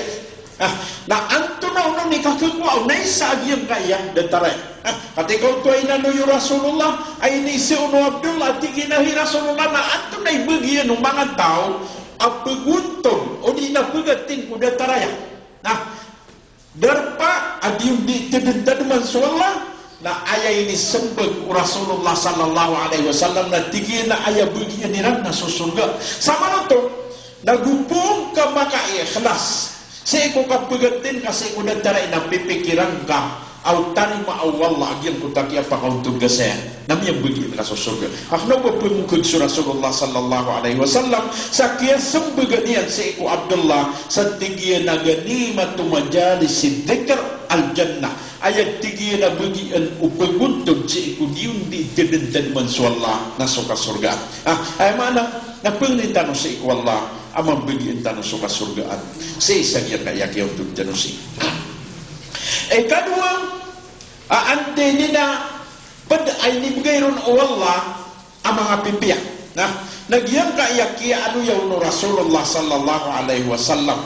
Ah, na antonaa onon i kakhakowa on a isa a giyangkaya datar aya? Ah, katii ka oto a inaloy o Rasulullah, a iniiza on o Abdullah, a tig iyan a hay Rasulullah, na antonaa i bagian o manga taw a pagonton odi na pagatin ko datar aya? Na darpa a di on di tadmtadman so Allah, na aya inismbag o Rasulullah sallallahu alaihi wasallam na tig iyan a aya bagian iran na so sorga. Sa manoto, na go poon ka makaikhlas sii ko kapagatin ka sii ko datar aya na pipikiran ka Aw tarimaa o Allah a giyangkoto a kiyapakaontod ka saya, na miyambagi ngka so sorga. Ka kna o ba pmokg so Rasulullah sallallahu alaihi wasallam sa kiyasmbag iyan sii ko Abdullah, sa tig iyan a ghanimatu majalisid dhikr al-jannah. Aya tig iyan a bagian o pagontod sii ko di on di tadmtadman so Allah na so kasorgaan. Ah, aya maana na pangnin tano sii ko Allah a mambagian tano so kasorgaan sii sa giyangkaya kiyaontod tano sii. Ikadowa, a anday niyan a pd a inibgay ron o Allah a manga pipiya. Na, na giyangkaya kiyaaloya on o Rasulullah sallallahu alaihi wasallam.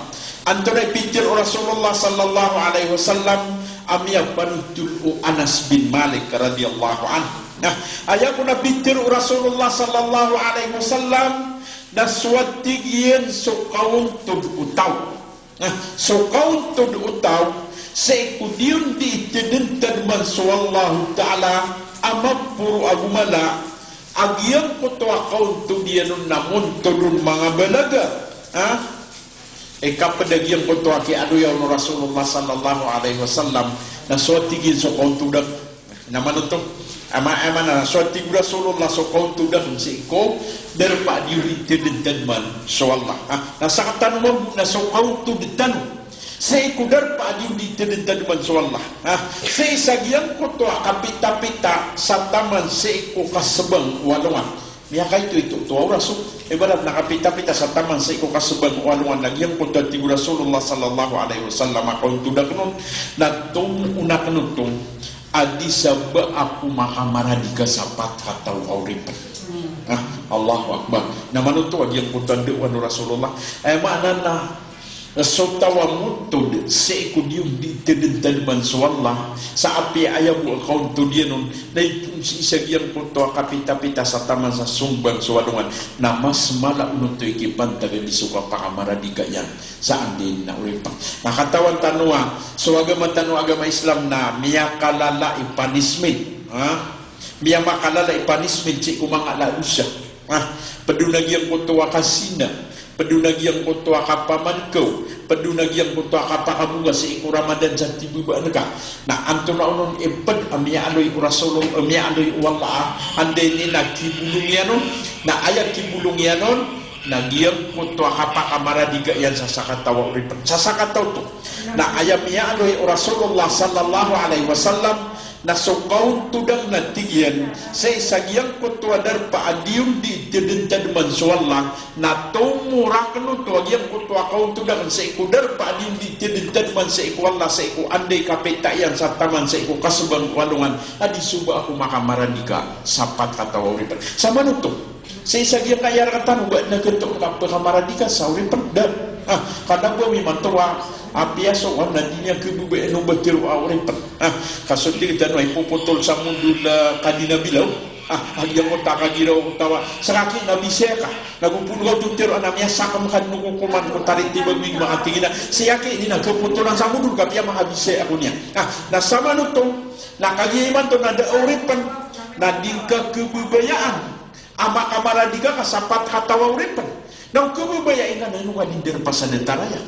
Antonaa i pitharo o Rasulullah sallallahu alaihi wasallam a miyapanotol o Anas bin Malik radhiyallahu anhu. Na, aya kon a pitharo o Rasulullah sallallahu alaihi wasallam na so a tig iyan so kaontod o taw. Na, so kaontod o taw sii ko di on di tadmtadman so Allahu Ta'ala a maporo ago mala, a giyangkoto a kaontod iyan on na montod on manga balaga. Ha? Ika pd a giyangkoto a kiyaaloya on o Rasulullah sallallahu alaihi wasallam na so a tig iyan so kaontod a Na manoto, ama, ama na so a tig o Rasulullah so kaontod akn sii ko darpa a di on di tadmtadman so Allah. Ha? Na sktano mambo na so kaontod tano sii ko darpa a di on di tadmtadman so Allah. Ha? Sii sa giyangkoto a kapitapita sa taman sii ko kasbang o alongan. Miyakaitoito oto a oras o, ibarat na kapitapita sa taman sii ko kasbang o alongan na giyangkoto a tig o Rasulullah sallallahu alaihi wasallam a kaontod akn on, na tomo on akn oto a di sa ba ako makamaradika sa pat kataw a oripn. Ah, Allahu Akbar. Na manoto a giyangkoto a dawaan o Rasulullah. Aya maana na so taw a montod sii ko di on di tadmtadman so Allah, sa apiya aya bo a kaontod iyan on na ipon sii sa giyangkoto a kapitapita sa taman sa sombang so alongan, na mas mala on oto i kipantag a di so kapakamaradika iyan sa anday na oripn. Na katawan tano a so agama tano a agama Islam na miyakalala i punishment. Ha? Miyamakalala i punishment sii ko manga ala a dosa. Ah, pd on a giyangkoto a kazina, pd on a giyangkoto a kapamankaw, pd on a giyangkoto a kapakabowa sii ko Ramadan sa tibabaan ka. Na antonaa onon i pd a miyaaloy o Rasulul-, eh, miyaaloy o Allah a anday niyan a kibolong iyan on, na aya kibolong iyan on na giyangkoto a kapakamaradika iyan sa sakataw a oripn. Sa sakataw oto. Na aya miyaaloy o Rasulullah sallallahu alaihi wasallam, na so kaontod akn a tig iyan, sii sa giyangkoto a darpa a di on di tadmtadman so Allah, na tomo rakn oto a giyangkoto a kaontod akn sii ko darpa a di on di tadmtadman sii ko Allah, sii ko anday kapita iyan sa taman sii ko kasbang o alongan, a di so ba ako makamaradika sa pat kataw a oripn. Sa manoto. Sii sa giyangkaya rktano ba adn a khatoon ka pkhamaradika sa oripn, da. Ah, ka da bo mimanto a, apiya so wan na di niyan khababayaan o ba tharo a oripn. Ah, ka so tig tano a ipopotol sa modol, ah, ka di na bilaw. Ah, a giyangkoto a kagiraw o taw a, sa kaki na bisaya ka. Na go poon ka oto tharo a na miyasakm ka dn o kokoman ko tarit i bago i makatig iyan a, sii aki ini na khapotolan sa modol ka apiya makabisaya ako niyan. Ah, na sa manoto, na kagiya imanto na da a oripn, na di ngka khababayaan a makamaradika ka sa pat kataw a oripn. Na o khababayai ngka na ino ka di darpa sa datar aya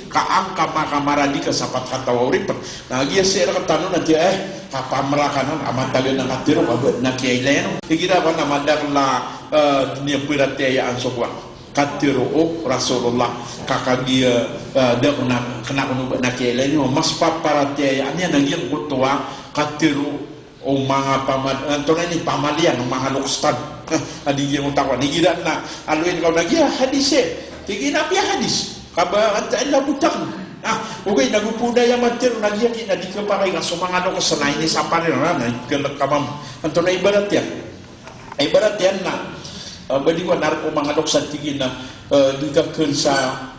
ka an ka makamaradika sa pat kataw a oripn. Na giya sii rktano na tiya, eh, kapamrakanan a matagan a katharo ka ba adn a kiyailay on. Igira ko na madakl a, eh, di niyan paratiyayaan so kowan, katharo o Rasulullah, ka kagiya, eh, da ko na, kna ko o ba adn a kiyailay on, mas paparatiyayaan iyan a giyangkoto a katharo o manga pamad-, antonaa ini, pamalian o manga loks tano. A di giya oto a kowan, igira na aloyin ka on a giya hadis e. Tig iyan a apiya hadis. Ka ba antaa i labot akn. Ah, ogaid na go poon a aya matharo na giya ki na di khapakay ka so manga loks na inisapar iran na, na ikalk ka mambo. Antonaa i ibarat iyan? Ibarat iyan na, eh, ba di ko na rk o manga loks a tig iyan a, eh, di ka kn sa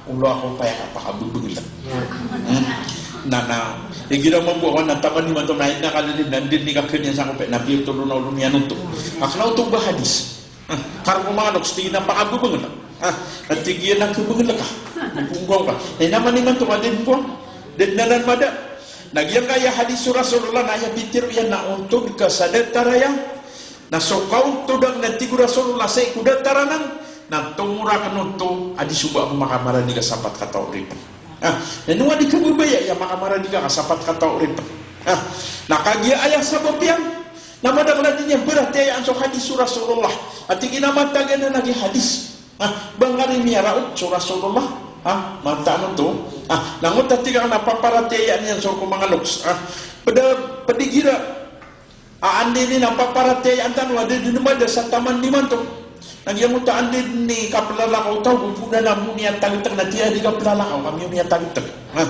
olo ako paya ka pakababangl. Hmm. Na, na, igira mambo a kowan na taman imanto na aya na kalilin na di niyan kakn iyan sangkopi na piyotol on a olo niyan oto. Ka kna oto ba hadis. Hmm. Ka rk o manga loks tig iyan a pakababangl. Ah, na tig iyan a khabangl ka. Bongkaw ka. Na aya man imanto ka da dn ko, da dn anan mada. Na giyangkaya hadis o Rasulullah na aya pitharo iyan na ontod ka sa datar aya. Na so kaontod akn a tig o Rasulullah sii ko datar anan, na tomo rakn oto a di so ba ako makamaradika sa pat kataw a oripn. Ah, na ino ka di khababayai a makamaradika ka sa pat kataw a oripn. Ah, na kagiya aya sabap iyan na madakl a di niyan paratiyayaan so hadis o Rasulullah. Ati kinamatagan na lagi hadis. Ah, bangkari miyaraot so Rasulullah. Ah, mataan oto. Ah, na ngoto ati ka na paparatiyayaan iyan so ko manga loks. Ah, pd, pd igira a anda ini na paparatiyayaan tano a da dn mada sa taman imanto. Na giyangkoto a anda ini kaplalakaw taw, go pona na mo miyatagtg na tiya di kaplalakaw, ka miyo miyatagtg. Ha?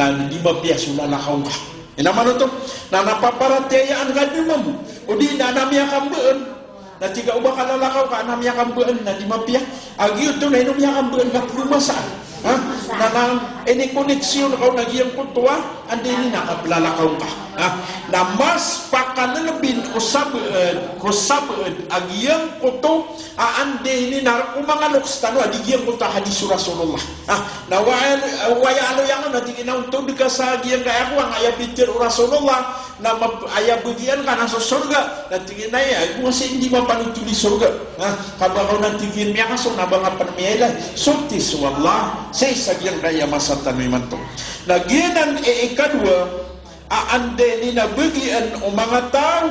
Na di mapiya so lalakaw ngka. Ino man oto, na paparatiyayaan ka dn mambo. O di na, na miyakambaan. Na tig ka o ba ka lalakaw ka na miyakambaan na di mapiya. A giyoto na ino miyakambaan ka pd o masa. Ha? Na, na ini koneksiyon ka o na giyangkoto a anda ini na kaplalakaw ngka. Ha? Na mas pakalalabi o sabaad, ko sabaad a giyangkoto a anda ini na rk o manga loks tano a di giyangkoto a hadis o Rasulullah. Ha? Na waya, waya aloya ngka na tig iyan a ontod ka sa giyangkaya kowan a aya pitharo o Rasulullah. Na map-, aya bagian ka na so sorga, na tig iyan a aya, aya ko nga sii di mapanotol i sorga. Ha, ka ba ka on na tig iyan miyakaso, na ba nga pn miyailay. Soti so Allah, sii sa giyangkaya masa tano imanto. Na giyanan i ikadowa, a anda ini na bagian o manga taw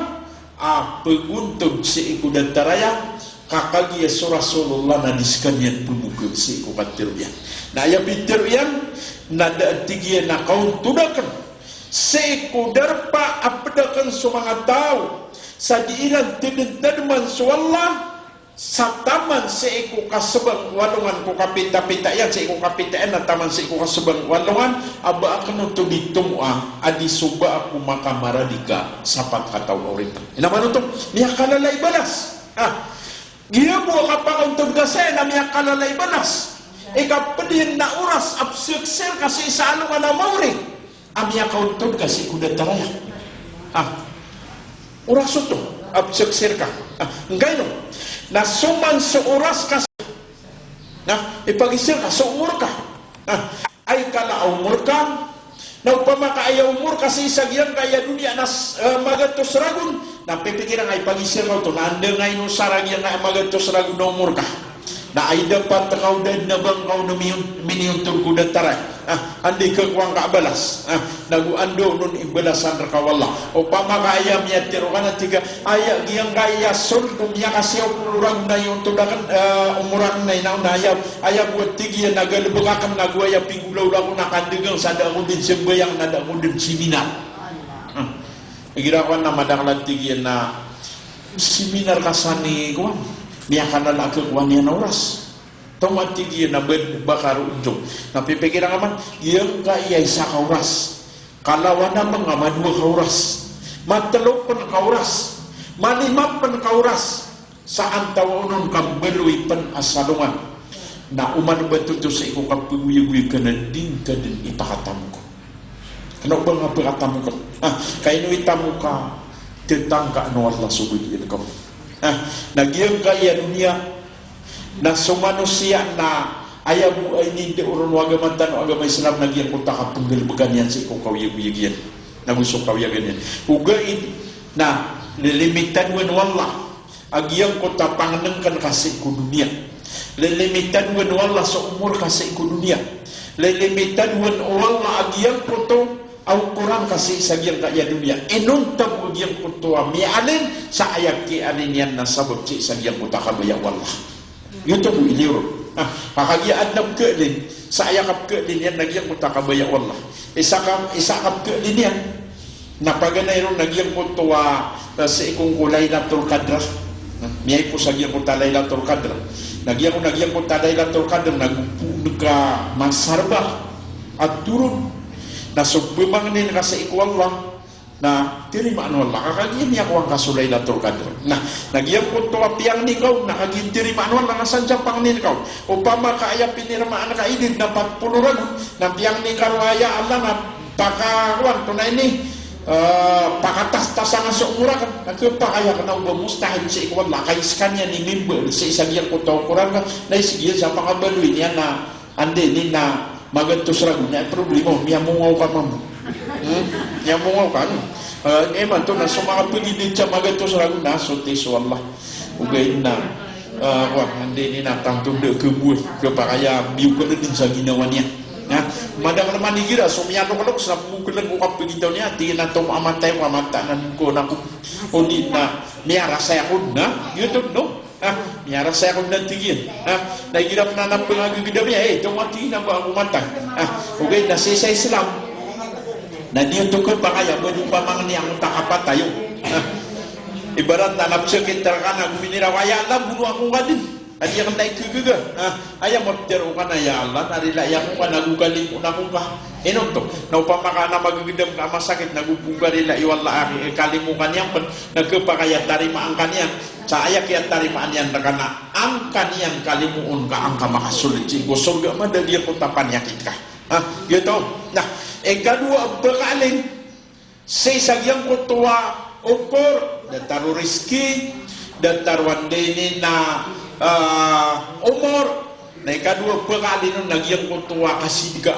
a pagontod sii ko datar aya, ka kagiya so Rasulullah na di skaniyan pmokg sii ko katharo iyan. Na aya pitharo iyan, na da a tig iyan a kaontod akn sii ko darpa a pd akn so manga taw sa di iran tadmtadman so Allah sa taman sii ko kasbang o alongan ko kapitapita iyan, sii ko kapita iyan na taman sii ko kasbang o alongan, a ba akn oto di tomoa a di so ba ako makamaradika sa pat kataw a oripn. Ino man oto, miyakalala i balas. Ah, giya bo a kapakaontod ka saya na miyakalala i balas. Ika pd iyan na oras a pzakzak ka sii sa alongan a maori. A miyakaontod ka sii ko datar aya. Ah. Oras oto a pzakzak ka. Ah, nggaino. Na so man so oras ka. Na ipagiza ka so omor ka. Ah, ay kala a omor ka. Na opama ka aya omor ka sii sa giyangkaya doniya na s-, eh, magatos ragon. Na pipikira ngka, ipagiza ka oto. Na anda ngka ino sa giyangkaya magatos ragon na omor ka. Na ay dapat ka o da dn a ba ngka on miyon-, miniyontor ko datar aya. Ah, anda i khakowa ngka a balas. Ah, nago anda on i balasan rka o Allah. Opama ka aya miyatharo ka na tig ka, aya giyangkaya sold ko miyakasiyaw polo ragon na iyontor akn, eh, omor akn na ino na aya, aya bo a tig iyan na galbk akn nago aya pigolawla ko na kandagang sa da ako dn sambayang na da ako dn seminar. Ah, igira kowan na madakl a tig iyan na seminar ka san i kowan. Miyakalala a khakowa niyan a oras. Tomo a tig iyan a bad-, ba ka roo dn. Na pipikira ngka man, giyangkaya isa ka oras. Kalawan a manga madowa ka oras. Matlo pn ka oras. Malima pn ka oras. Sa antawaa on ka mbaloy pn a salongan. Na oman ba oto sii ko kapagoyagoyag ka na di ngka dn ipakatamok. Kna o ba nga pakatamok. Ah, ka ino itamok ka, tatangkaan o Allah so bagian ka. Ah, na giyangkaya doniya, na so manosiya na aya bo a ininda o ron o agama tano a agama Islam na giyangkoto a kapnggalbkan iyan sii ko kaoyagoyag iyan. Nago so kaoyagan iyan. Ogaid na lilimitan on o Allah a giyangkoto a pangnngkn ka sii ko doniya. Lilimitan on o Allah so omor ka sii ko doniya. Lilimitan on o Allah a giyangkoto a okoran ka sii sa giyangkaya doniya. Inonta bo a giyangkoto a miyaalin sa aya kiaalin iyan na sabap sii sa giyangkoto a kabaya o Allah. Giyoto bo i liyo ron. Ah, ka kagiya adn a pkaalin, sa aya kapkaalin iyan na giyangkoto a kabaya o Allah. Isa ka, isa a kapkaalin iyan na paganay ron na giyangkoto a, ah, sii ko ngko Lailatul Qadr. Ah, miyaipos a giyangkoto a Lailatul Qadr. Na giyangko, na giyangkoto a Lailatul Qadr na go poon ka masarba a toron. Na so pmangnin ka sii ko Allah na tarimaan o Allah. Ka kagiya miyakowa ngka so Lailatul Qadr. Na, na giyangkoto a piyangni ka on, na kagiya tarimaan o Allah na san sa pangnin ka on. Opama ka aya pinirmaan ka idid na pat polo ragon, na piyangni ka ron a ya Allah na pakakowan oto na ini, eh, pakatastas angka so omor akn. Na khapakay akn a o ba mustahil sii ko Allah, ka i skaniyan i mimbal sii sa giyangkoto a okoran ka, na i sii giya sa pakabaloy niyan na anda ini na magatos ragon, na problema on, miyamongaw ka mambo. Hmm? Miyamongaw ka, no? Eh, imanto na so manga pagidad sa magatos ragon na soti so Allah. Ogaid na, eh, kowan, anda ini na tanto da khaboy, khapakay a biyo ka na dn sa ginawa niyan. Na madakl man igira so miyaloklok sa pokelen ko kapagitaw niyan, tig iyan a tomo a matay ko a mataan ko na ko, o di na miyarasay ako na, giyoto, no? Ah, miyarasay ako na, tig iyan. Ah, na igira pn a pangagagedam iyan, eh, tomo a, tig iyan, a ba ako matay. Ah, ogaid na sii sa Islam na di oto khapakay a ba di pamangni angkoto a kapatay on. Ah, ibarat na napsakit rka na go miniraw ka, ya Allah, bonoa ako ngka dn. Adi akn na ikagaga. Ah, aya maptharo ka na, ya Allah, na rilai ako ngka na go kalimoon ako ngka. Ino oto? Na opama ka na magagedam ka a masakit na go poon ka rilai o Allah a kalimoon ka niyan pn, na khapakay a tarimaan ka niyan. Sa aya kiyatarimaan iyan rka na an ka niyan kalimoon ka an ka makasold sii ko sorga, madadi ako ta paniyakit ka. Ah, giyoto. Na ikadowa a pkaalin sii sa giyangkoto a okor, datar o rizki, datar o anday ini na, ah, omor. Na ikadowa a pkaalin on na giyangkoto a kasidka.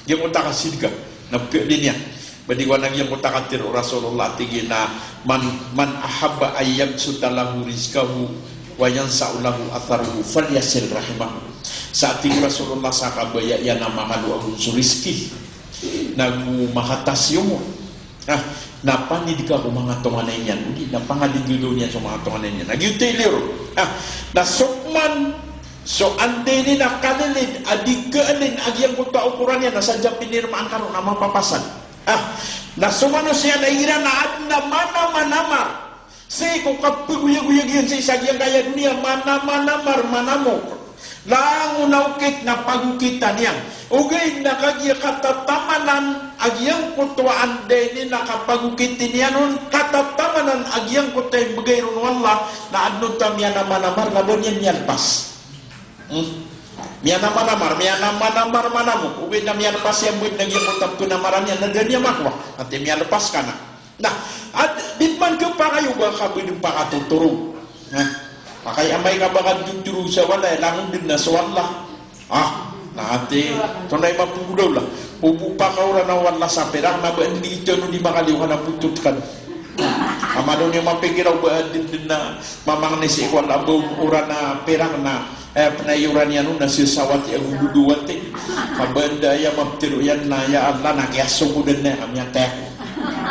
Giyangkoto a kasidka na pkaalin iyan. Ba di ko na giyangkoto a katharo o Rasulullah, tig iyan a, "Man, man ahabba an yabsuta lahu rizqahu wa yansa'a lahu atharuhu falyasil rahimahu." Sa, tig o Rasulullah, sa kabaya iyan a makaloa on so rizki na go makataas i omor, ah, na panidka ko manga tonganay niyan, odi na pangaligagaw niyan so manga tonganay niyan. Na giyoto i liyo ron. Ah, na so pman so anday ini na kalilid a di kaalin a giyangkoto a okoran iyan na sadn sa pinirmaan ka ron na mapapasad. Ah, na so manosiya na igira na adn a manamanamar sii ko kapagoyagoyag iyan sii sa giyangkaya doniya, manamanamar, manamok. Langon a okit na pagokitan iyan. Ogaid na kagiya katatamanan a giyangkoto a anday ini na kapagokiti niyan on, katatamanan a giyangkoto a imbgay ron o Allah, na adn oto a miyanamanamar na ba niyan miyalpas. Hmm? Miyanamanamar, miyanamanamar, manamok. Ogaid na miyalpas iyan bo na giyangkoto a pnamaran iyan na da niyan makowa. Ati miyalpas ka na. Na, adi pman khapakay o ba ka bo dn pakatotoro. Na, pakay amay ka ba ka dn totoro sa walay, langon dn na so Allah. Ah, na ati, tonaa i mapnggolaola. O bo pakaorana o Allah sa pirak na ba dn di tano di makaliyo ka na botot ka. Amay dn iyo mapikir a o ba dn dn na mamangni sii ko Allah a ba orana pirak na, eh, pnay oran iyan on na sii sa wati ago dodo wati. Ka ba dn da aya maptharo iyan na, ya Allah, na kiyasong ko dn na, ka miyatay ako.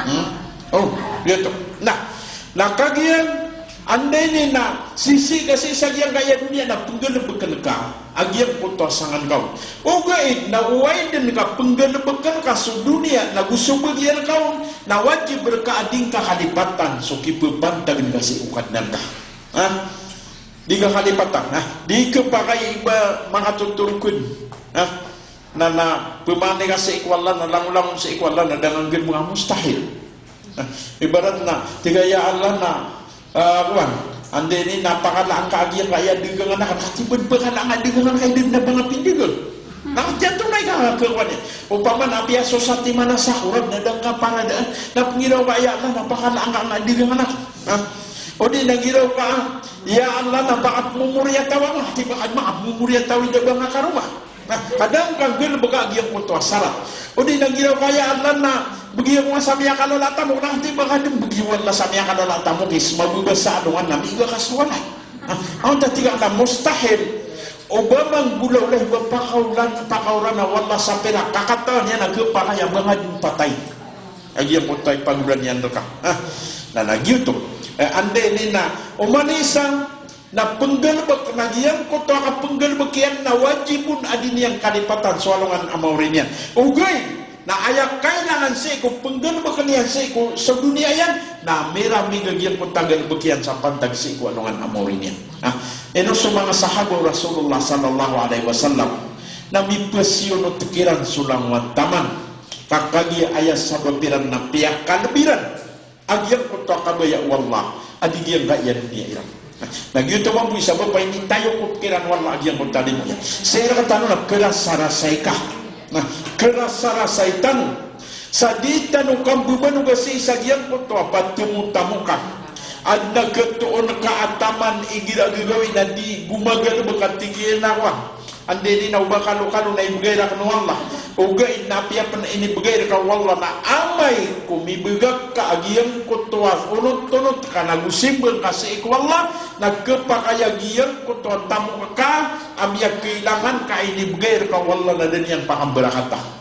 Hmm? Oh, giyoto. Na, na kagiya anday ini na sisii ka sii sa giyangkaya doniya na pnggalbkn ka a giyangkoto a sangan ka on. Ogaid na oway dn ka pnggalbkn ka so doniya na go so bagian ka on, na wajib rka a di ngka kalipatan so kipapantagn ka sii ko Kadnan ka. Ha? Di ngka kalipatan, ha? Di khapakay i ba makatotoro ka dn. Ha? Na, na pmangni ka sii ko Allah, na langolangon sii ko Allah, na da ngka nggalbkn, mustahil. Na, ibarat na, tig ka, ya Allah, na, ah, kowan, anday ini na pakalaan ka a giyangkaya dagangan akn, na katii ba pakalaan ka a dagangan ka, da dn a ba ngka pindagang. Na katii antonaa i ka, ka, kowan iyan. Opama na apiya so satiman a sakorad na da ngka paradaan, na pnggiraw ka, ya Allah, na pakalaan ka a dagangan akn. Ha? O di na nggiraw ka, ya Allah, na ba ngka pmomoriyataw akn, katii ba ngka pmomoriyataw i da ba ngka karoma. Na, ka da ngka nggalbka a giyangkoto a sarat. O di na nggiraw ka, ya Allah, na bgi ako ngka sa miyakalala a tamok, na katii ba ngka dn bgi o Allah sa miyakalala a tamok, is mababa sa alongan na miiga ka so walay. Na, antaa tig ka na mustahil o ba manggolaola i ba pakaolan, pakaorana o Allah sa pirak, ka katawan iyan a khapakay a ba ngka dn patay a giyangkoto a ipagola niyan rka. Ah, na, na giyoto. Eh, anday ini na oman i isa na pnggalbk, na giyangkoto a kapnggalbk iyan na wajib on a di niyan kalipatan so alongan a maori niyan. Ogaid na aya kailangan sii ko pnggalbk iyan sii ko so doniya iyan na miramig a giyangkoto a galbk iyan sa pantag sii ko alongan a maori niyan. Ah, ino so manga sahaba o Rasulullah sallallahu alaihi wasallam na mipasiyono kiran so langowan taman. Ka kagiya aya sabap iran na piyakalb iran a giyangkoto a kabaya o Allah a di giyangkaya doniya iran. Na giyoto mambo i sabap a initayokop kiran o Allah a giyangkoto a limo iyan. Sii rktano na krasarasay ka. Na krasarasay tano sa di tano kambabanoga sii sa giyangkoto a patemotamoka. Adn a khatoon ka a taman igira gagawii na di gomagalbk a tig iyan a kowan, anday ini na o ba kalokalo na ibgay rakn o Allah. Ogaid na apiya pn inibgay rka o Allah na amay ko mibgay ka a giyangkoto a onot-onot ka na go simbang ka sii ko Allah, na khapakay a giyangkoto a tamok ka a miyakailangan ka a inibgay rka o Allah na da niyan pakambarakata.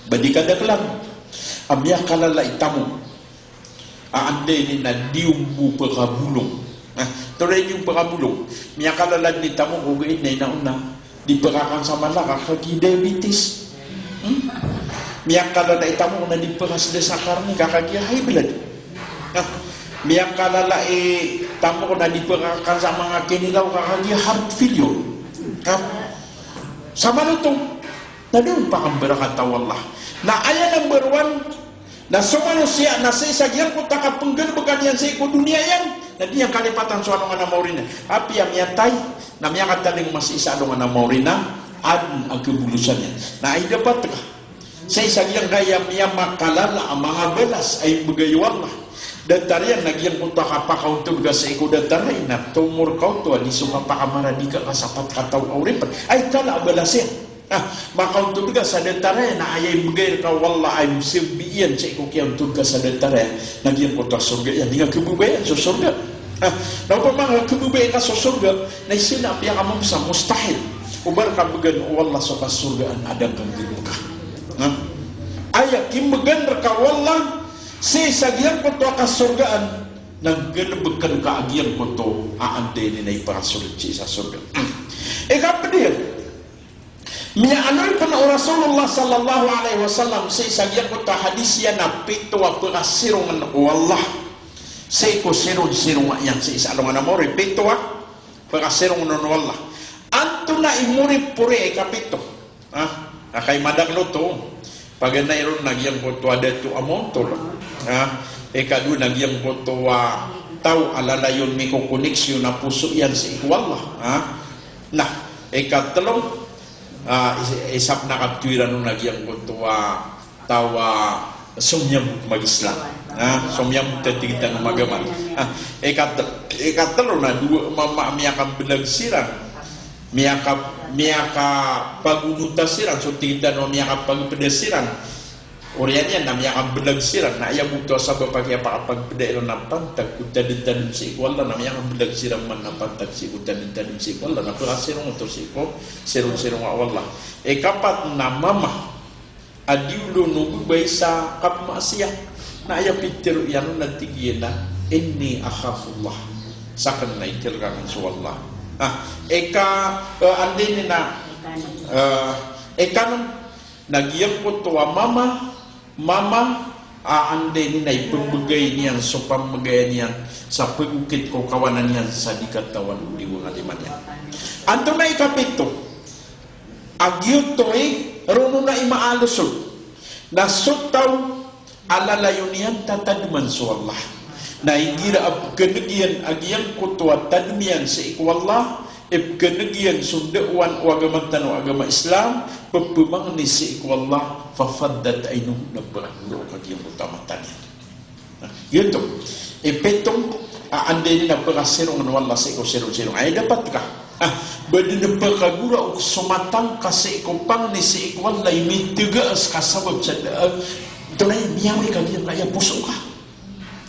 Ba di kadaklan a miyakalala i tamok a anday ini na di ombo pkabolong. Na, antonaa i di ombo pkabolong? Miyakalala dn i tamok ogaid na ino na di pkakan sa mala ka kagiya diabetes. Hmm? Miyakalala i tamok na di pkasda sa karni ka kagiya high blood. Na, miyakalala i tamok na di pkakan sa manga kinilaw ka kagiya heart failure. Na, sa manoto na da on pakambarakata o Allah. Na aya number one, na so manosiya na sii sa giyangkoto a kapnggalbka niyan sii ko doniya iyan, na di niyan kalipatan so alongan a maori niyan. Apiya miyatay, na miyakatalingoma sii sa alongan a maori na adn a khabolosan iyan. Na aya dapat ka sii sa giyangkaya miyamakalala a manga balas a imbgay o Allah. Datar iyan na giyangkoto a kapakaontod ka sii ko datar iyan na tomor ka oto a di so kapakamaradika ka sa pat kataw a oripn. Aya kala a balas iyan. Ah, makaontod ka sa datar iyan na aya imbgay rka o Allah a imsambi iyan sii ko kiyaontod ka sa datar iyan na giyangkoto a sorga iyan. Di nga khababayaan so sorga. Ah, na opama nga khababayaan ka so sorga, na isa na piyakamoms a mustahil o ba rka bgan o Allah so kasorgaan a da ngka nggalbka. Ah, aya kimbgan rka o Allah sii sa giyangkoto a kasorgaan na nggalbkn ka a giyangkoto a anday ini na ipakasold sii sa sorga. Ikapd iyan, miyaaloy pn o Rasulullah sallallahu alaihi wasallam sii sa giyangkoto a hadis iyan a pito a pkasirongn o Allah sii ko siron-sironga iyan sii sa alongan a maori, pito a pkasirongn o Allah. Antonaa i moripori a ikapito? Ah, a kay madakl oto. Paganay ron na giyangkoto a dato a montol. Ah, ikadowa na giyangkoto a taw a lalayon mikokoneksyon a poso iyan sii ko Allah. Ah, na, ikatlo, ah, is-, isa pn a katowiran on na giyangkoto a taw a somiyambot mag-Islam. Ah, somiyambot a tig tano magama. Ah, ikat-, ikatlo na dowa a mama a miyakamblag siran. Miyaka-, miyakapagonota siran, so tig tano a miyakapagpda siran. Oriyan iyan na miyakamblag siran, na aya bo oto a sabap a kiyapakapagpda iran na pantag ko tadntadn sii ko Allah, na miyakamblag siran man na pantag sii ko tadntadn sii ko Allah, na pkasirong oto sii ko siron-sironga o Allah. Ikapat na mama a di olo on o babay sa kapmaasiyat. Na aya pitharo iyan on na tig iyan a, "Inni akhafullah." Sakn na ikalk akn so Allah. Ah, ika, eh, anday ini na, eh, ikanan na giyangkoto a mama, mama, a anday ini na ipmbgay niyan so pamgay niyan sa pagokit ko kawanan iyan sa di katawan o diwang a lima niyan. Antonaa i ikapito? A giyoto i, ron on a imaaloy on na so taw a lalayon iyan tatadman so Allah. Na igira a pkhan'g iyan a giyangkoto a tadm iyan sii ko Allah, ipkhan'g iyan so ndaowan o agama tano a agama Islam, pphamangni sii ko Allah, fafaddat aynuhu, na pkagorok a giyangkoto a mata niyan. Giyoto i pito a anday ini na pkasirongn o Allah sii ko siron-sirong. Aya dapat ka, ah, ba dn pkagorok so mata ngka sii ko pangni sii ko Allah i mitgas ka sabap sa da, ah, antonaa i miyawik a giyangkaya poso ka.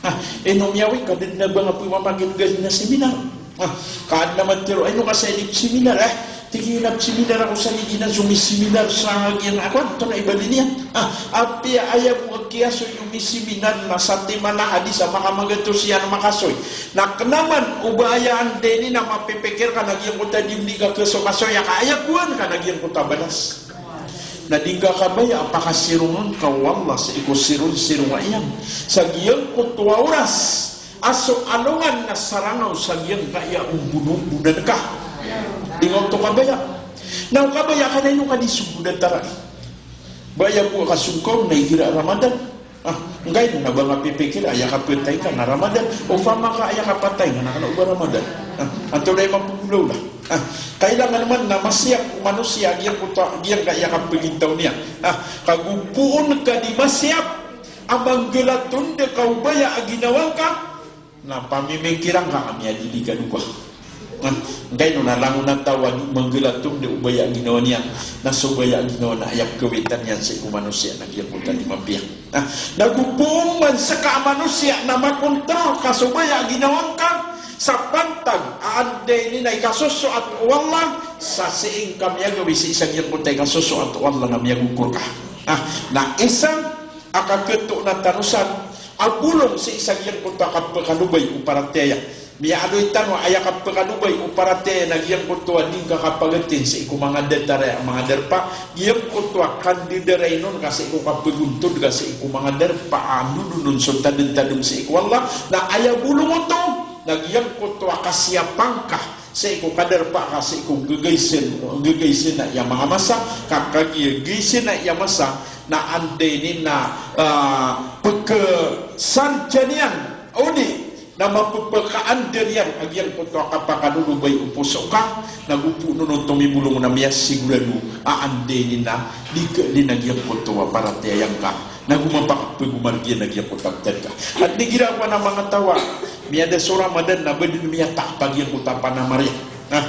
Ah, ino miyawik ka, da dn a ba nga pmamagit gazin a seminar. Ah, ka adn a matharo, ay, ino ka saya di psiminar, eh. Tig iyan a psiminar ako sa giyanan so misiminar sa giyanan ako, antonaa i bali niyan? Ah, apiya aya bo a kiyasoy o misiminar na satiman a hadis a makamagatos iyan a makasoy. Na kna man o ba aya anday ini na mapipikir ka na giyangkoto a di mdi ka kasokasoy, aya kowan ka na giyangkoto a balas. Na di ngka kabaya a pakasirongn ka o Allah sii ko siron-sironga iyan sa giyangkoto a oras a so alongan na sarangaw sa giyangkaya ombon-ombonan ka. Di nga oto kabaya. Na o kabaya ka na ino ka di sogo datar ai. Ba aya bo a kasong ka on na igira a Ramadan. Ah, nggaino na ba nga pipikir a aya kapatay ka na Ramadan. Opama ka aya kapatay ka na kna o ba Ramadan. Ah, antonaa i mapgolawla? Ah, kailangan man na masiyap o manosiya a giyangkoto, giyangkaya kapagintaw niyan. Ah, kago poon ka di masiyap a manggalatonda ka o baya a ginawa ngka, na pamimikiran ka a miyadili ka dowa. Na, ngkaino na langon a taw a di manggalatom, di o baya a ginawa niyan, na so baya a ginawa na aya pkawitan iyan sii ko manosiya na giyangkoto a di mapiya. Na, na go pman seka a manosiya na makontrol ka so baya a ginawa ngka, sa pantag a anda ini na ikasosoat o Allah, sa sii ngka miyagawi sii sa giyangkoto a ikasosoat o Allah na miyagokor ka. Na, na isa a kaketoona tano san a bolong sii sa giyangkoto a kapekalobay o paratiyaya. Miyaaloy tano a aya kapekalobay o paratiyaya na giyangkoto a di ngka kapagatin sii ko manga datar, manga darpa, giyangkoto a kandidarainon ka sii ko kapegontod ka sii ko manga darpa a ndodonon so tademtadem sii ko Allah, na aya bolong oto na giyangkoto a kasiyapa ngka sii ko kadarpa ka sii ko gagaisen, gagaisen a iya manga masa, ka kagiya gaisen a iya masa, na anda ini na, ah, pekesarja niyan, odi na mapepekaandar iyan a giyangkoto a kapakalolobay o poso ka, na go poon oto mibolong na miyasigorado a anda ini na di ka, di na giyangkoto a paratiyaya ngka. Na go mapakapagomar giya na giyangkoto a ptad ka. Anda igira kowan a manga taw a miyada so Ramadan na ba den miyataap a giyangkoto a panamar iyan. Na,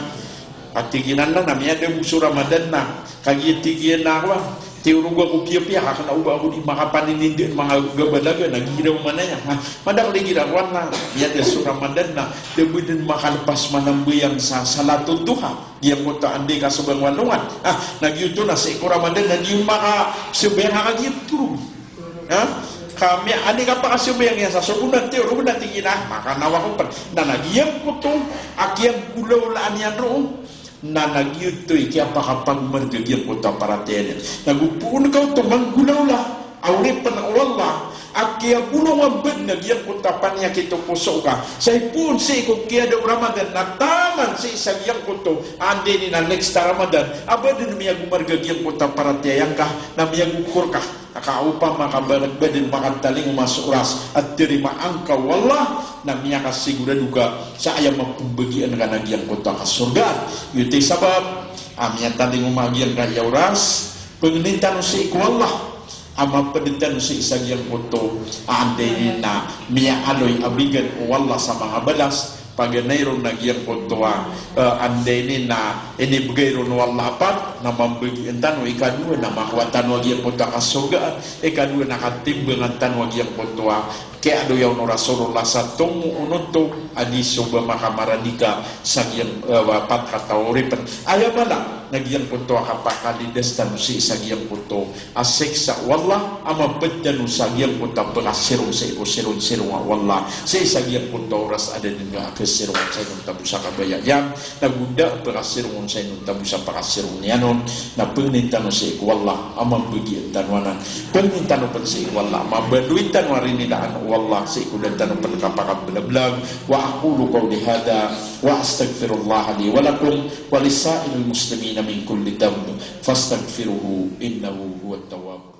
a tig iyan a na miyada bo so Ramadan na, kagiya tig iyan a kowan, tiyorog ako piyapiya ka kena o ba ako di makapaninindaan manga gabalaga na giraw man aya. Na, madakl igira kowan na miyada so Ramadan na da ba den makalepas manambayang sa salatul duha. Giyangkoto a anda i kasobang o alongan. Ah, na giyoto na sii ko Ramadan na di on makasambayang ka kagiya torog. Ha? Ka miya, anda i kapakasambayang iyan sa so bo na tiyorog na tig iyan a, ah, makanaw ako pn. Na, na giyangkoto a kiyagolawlaan iyan roo, na, na giyoto i kiyapakapagomar ka giyangkoto a paratiyaya niyan. Na go poon ka oto manggolawla a oripn o Allah a kiyabolongan bd na giyangkoto a paniyakit o poso ka. Sa ipoon sii ko kiyada o Ramadan na taman sii sa giyangkoto a anda ini na next a Ramadan a ba den miyagomar ka giyangkoto a paratiyaya ngka na miyagokor ka. Na ka opama ka ba, ba den makatalingoma so oras a tarimaan ka o Allah na miyakasigorado ka sa aya mapmbagian ka na giyangkoto a kasorgaan. Giyoto i sabap a miyatalingoma giyangkaya oras, pangnin tano sii ko Allah a mapd tano sii sa giyangkoto a anda ini na miyaaloy a bigan o Allah sa manga balas, paganay ron na giyangkoto a, eh, anda ini na inibgay ron o Allah a pat, na mambagian tano, ikadowa na makowa tano a giyangkoto a kasorgaan, ikadowa na katimbangan tano a giyangkoto a kiyaaloya on o Rasulullah sa tomo onoto a di so ba makamaradika sa giyang, eh, pat kataw a oripn. Aya mala na giyangkoto a kapakalidas tano sii sa giyangkoto a siksa o Allah a mapd tano sa giyangkoto a pkasirong sii ko sirong-sirong o Allah, sii sa giyangkoto a oras a da den a kasirongan sa inonta bo sa kabaya iyan, na go da a pkasirong on sa inonta bo sa pkasirong iyan on. Na pangnin tano sii ko Allah a mambagian tano anan. Pangnin tano pn sii ko Allah a mabaloy tano a rinilaan o Allah sii ko da tano pn kapakablablag. Wa aqulu qawli hadha wa astaghfirullaha li wa lakum wa lisa'iril muslimina min kulli dhanb fastaghfiruhu innahu huwat tawwabur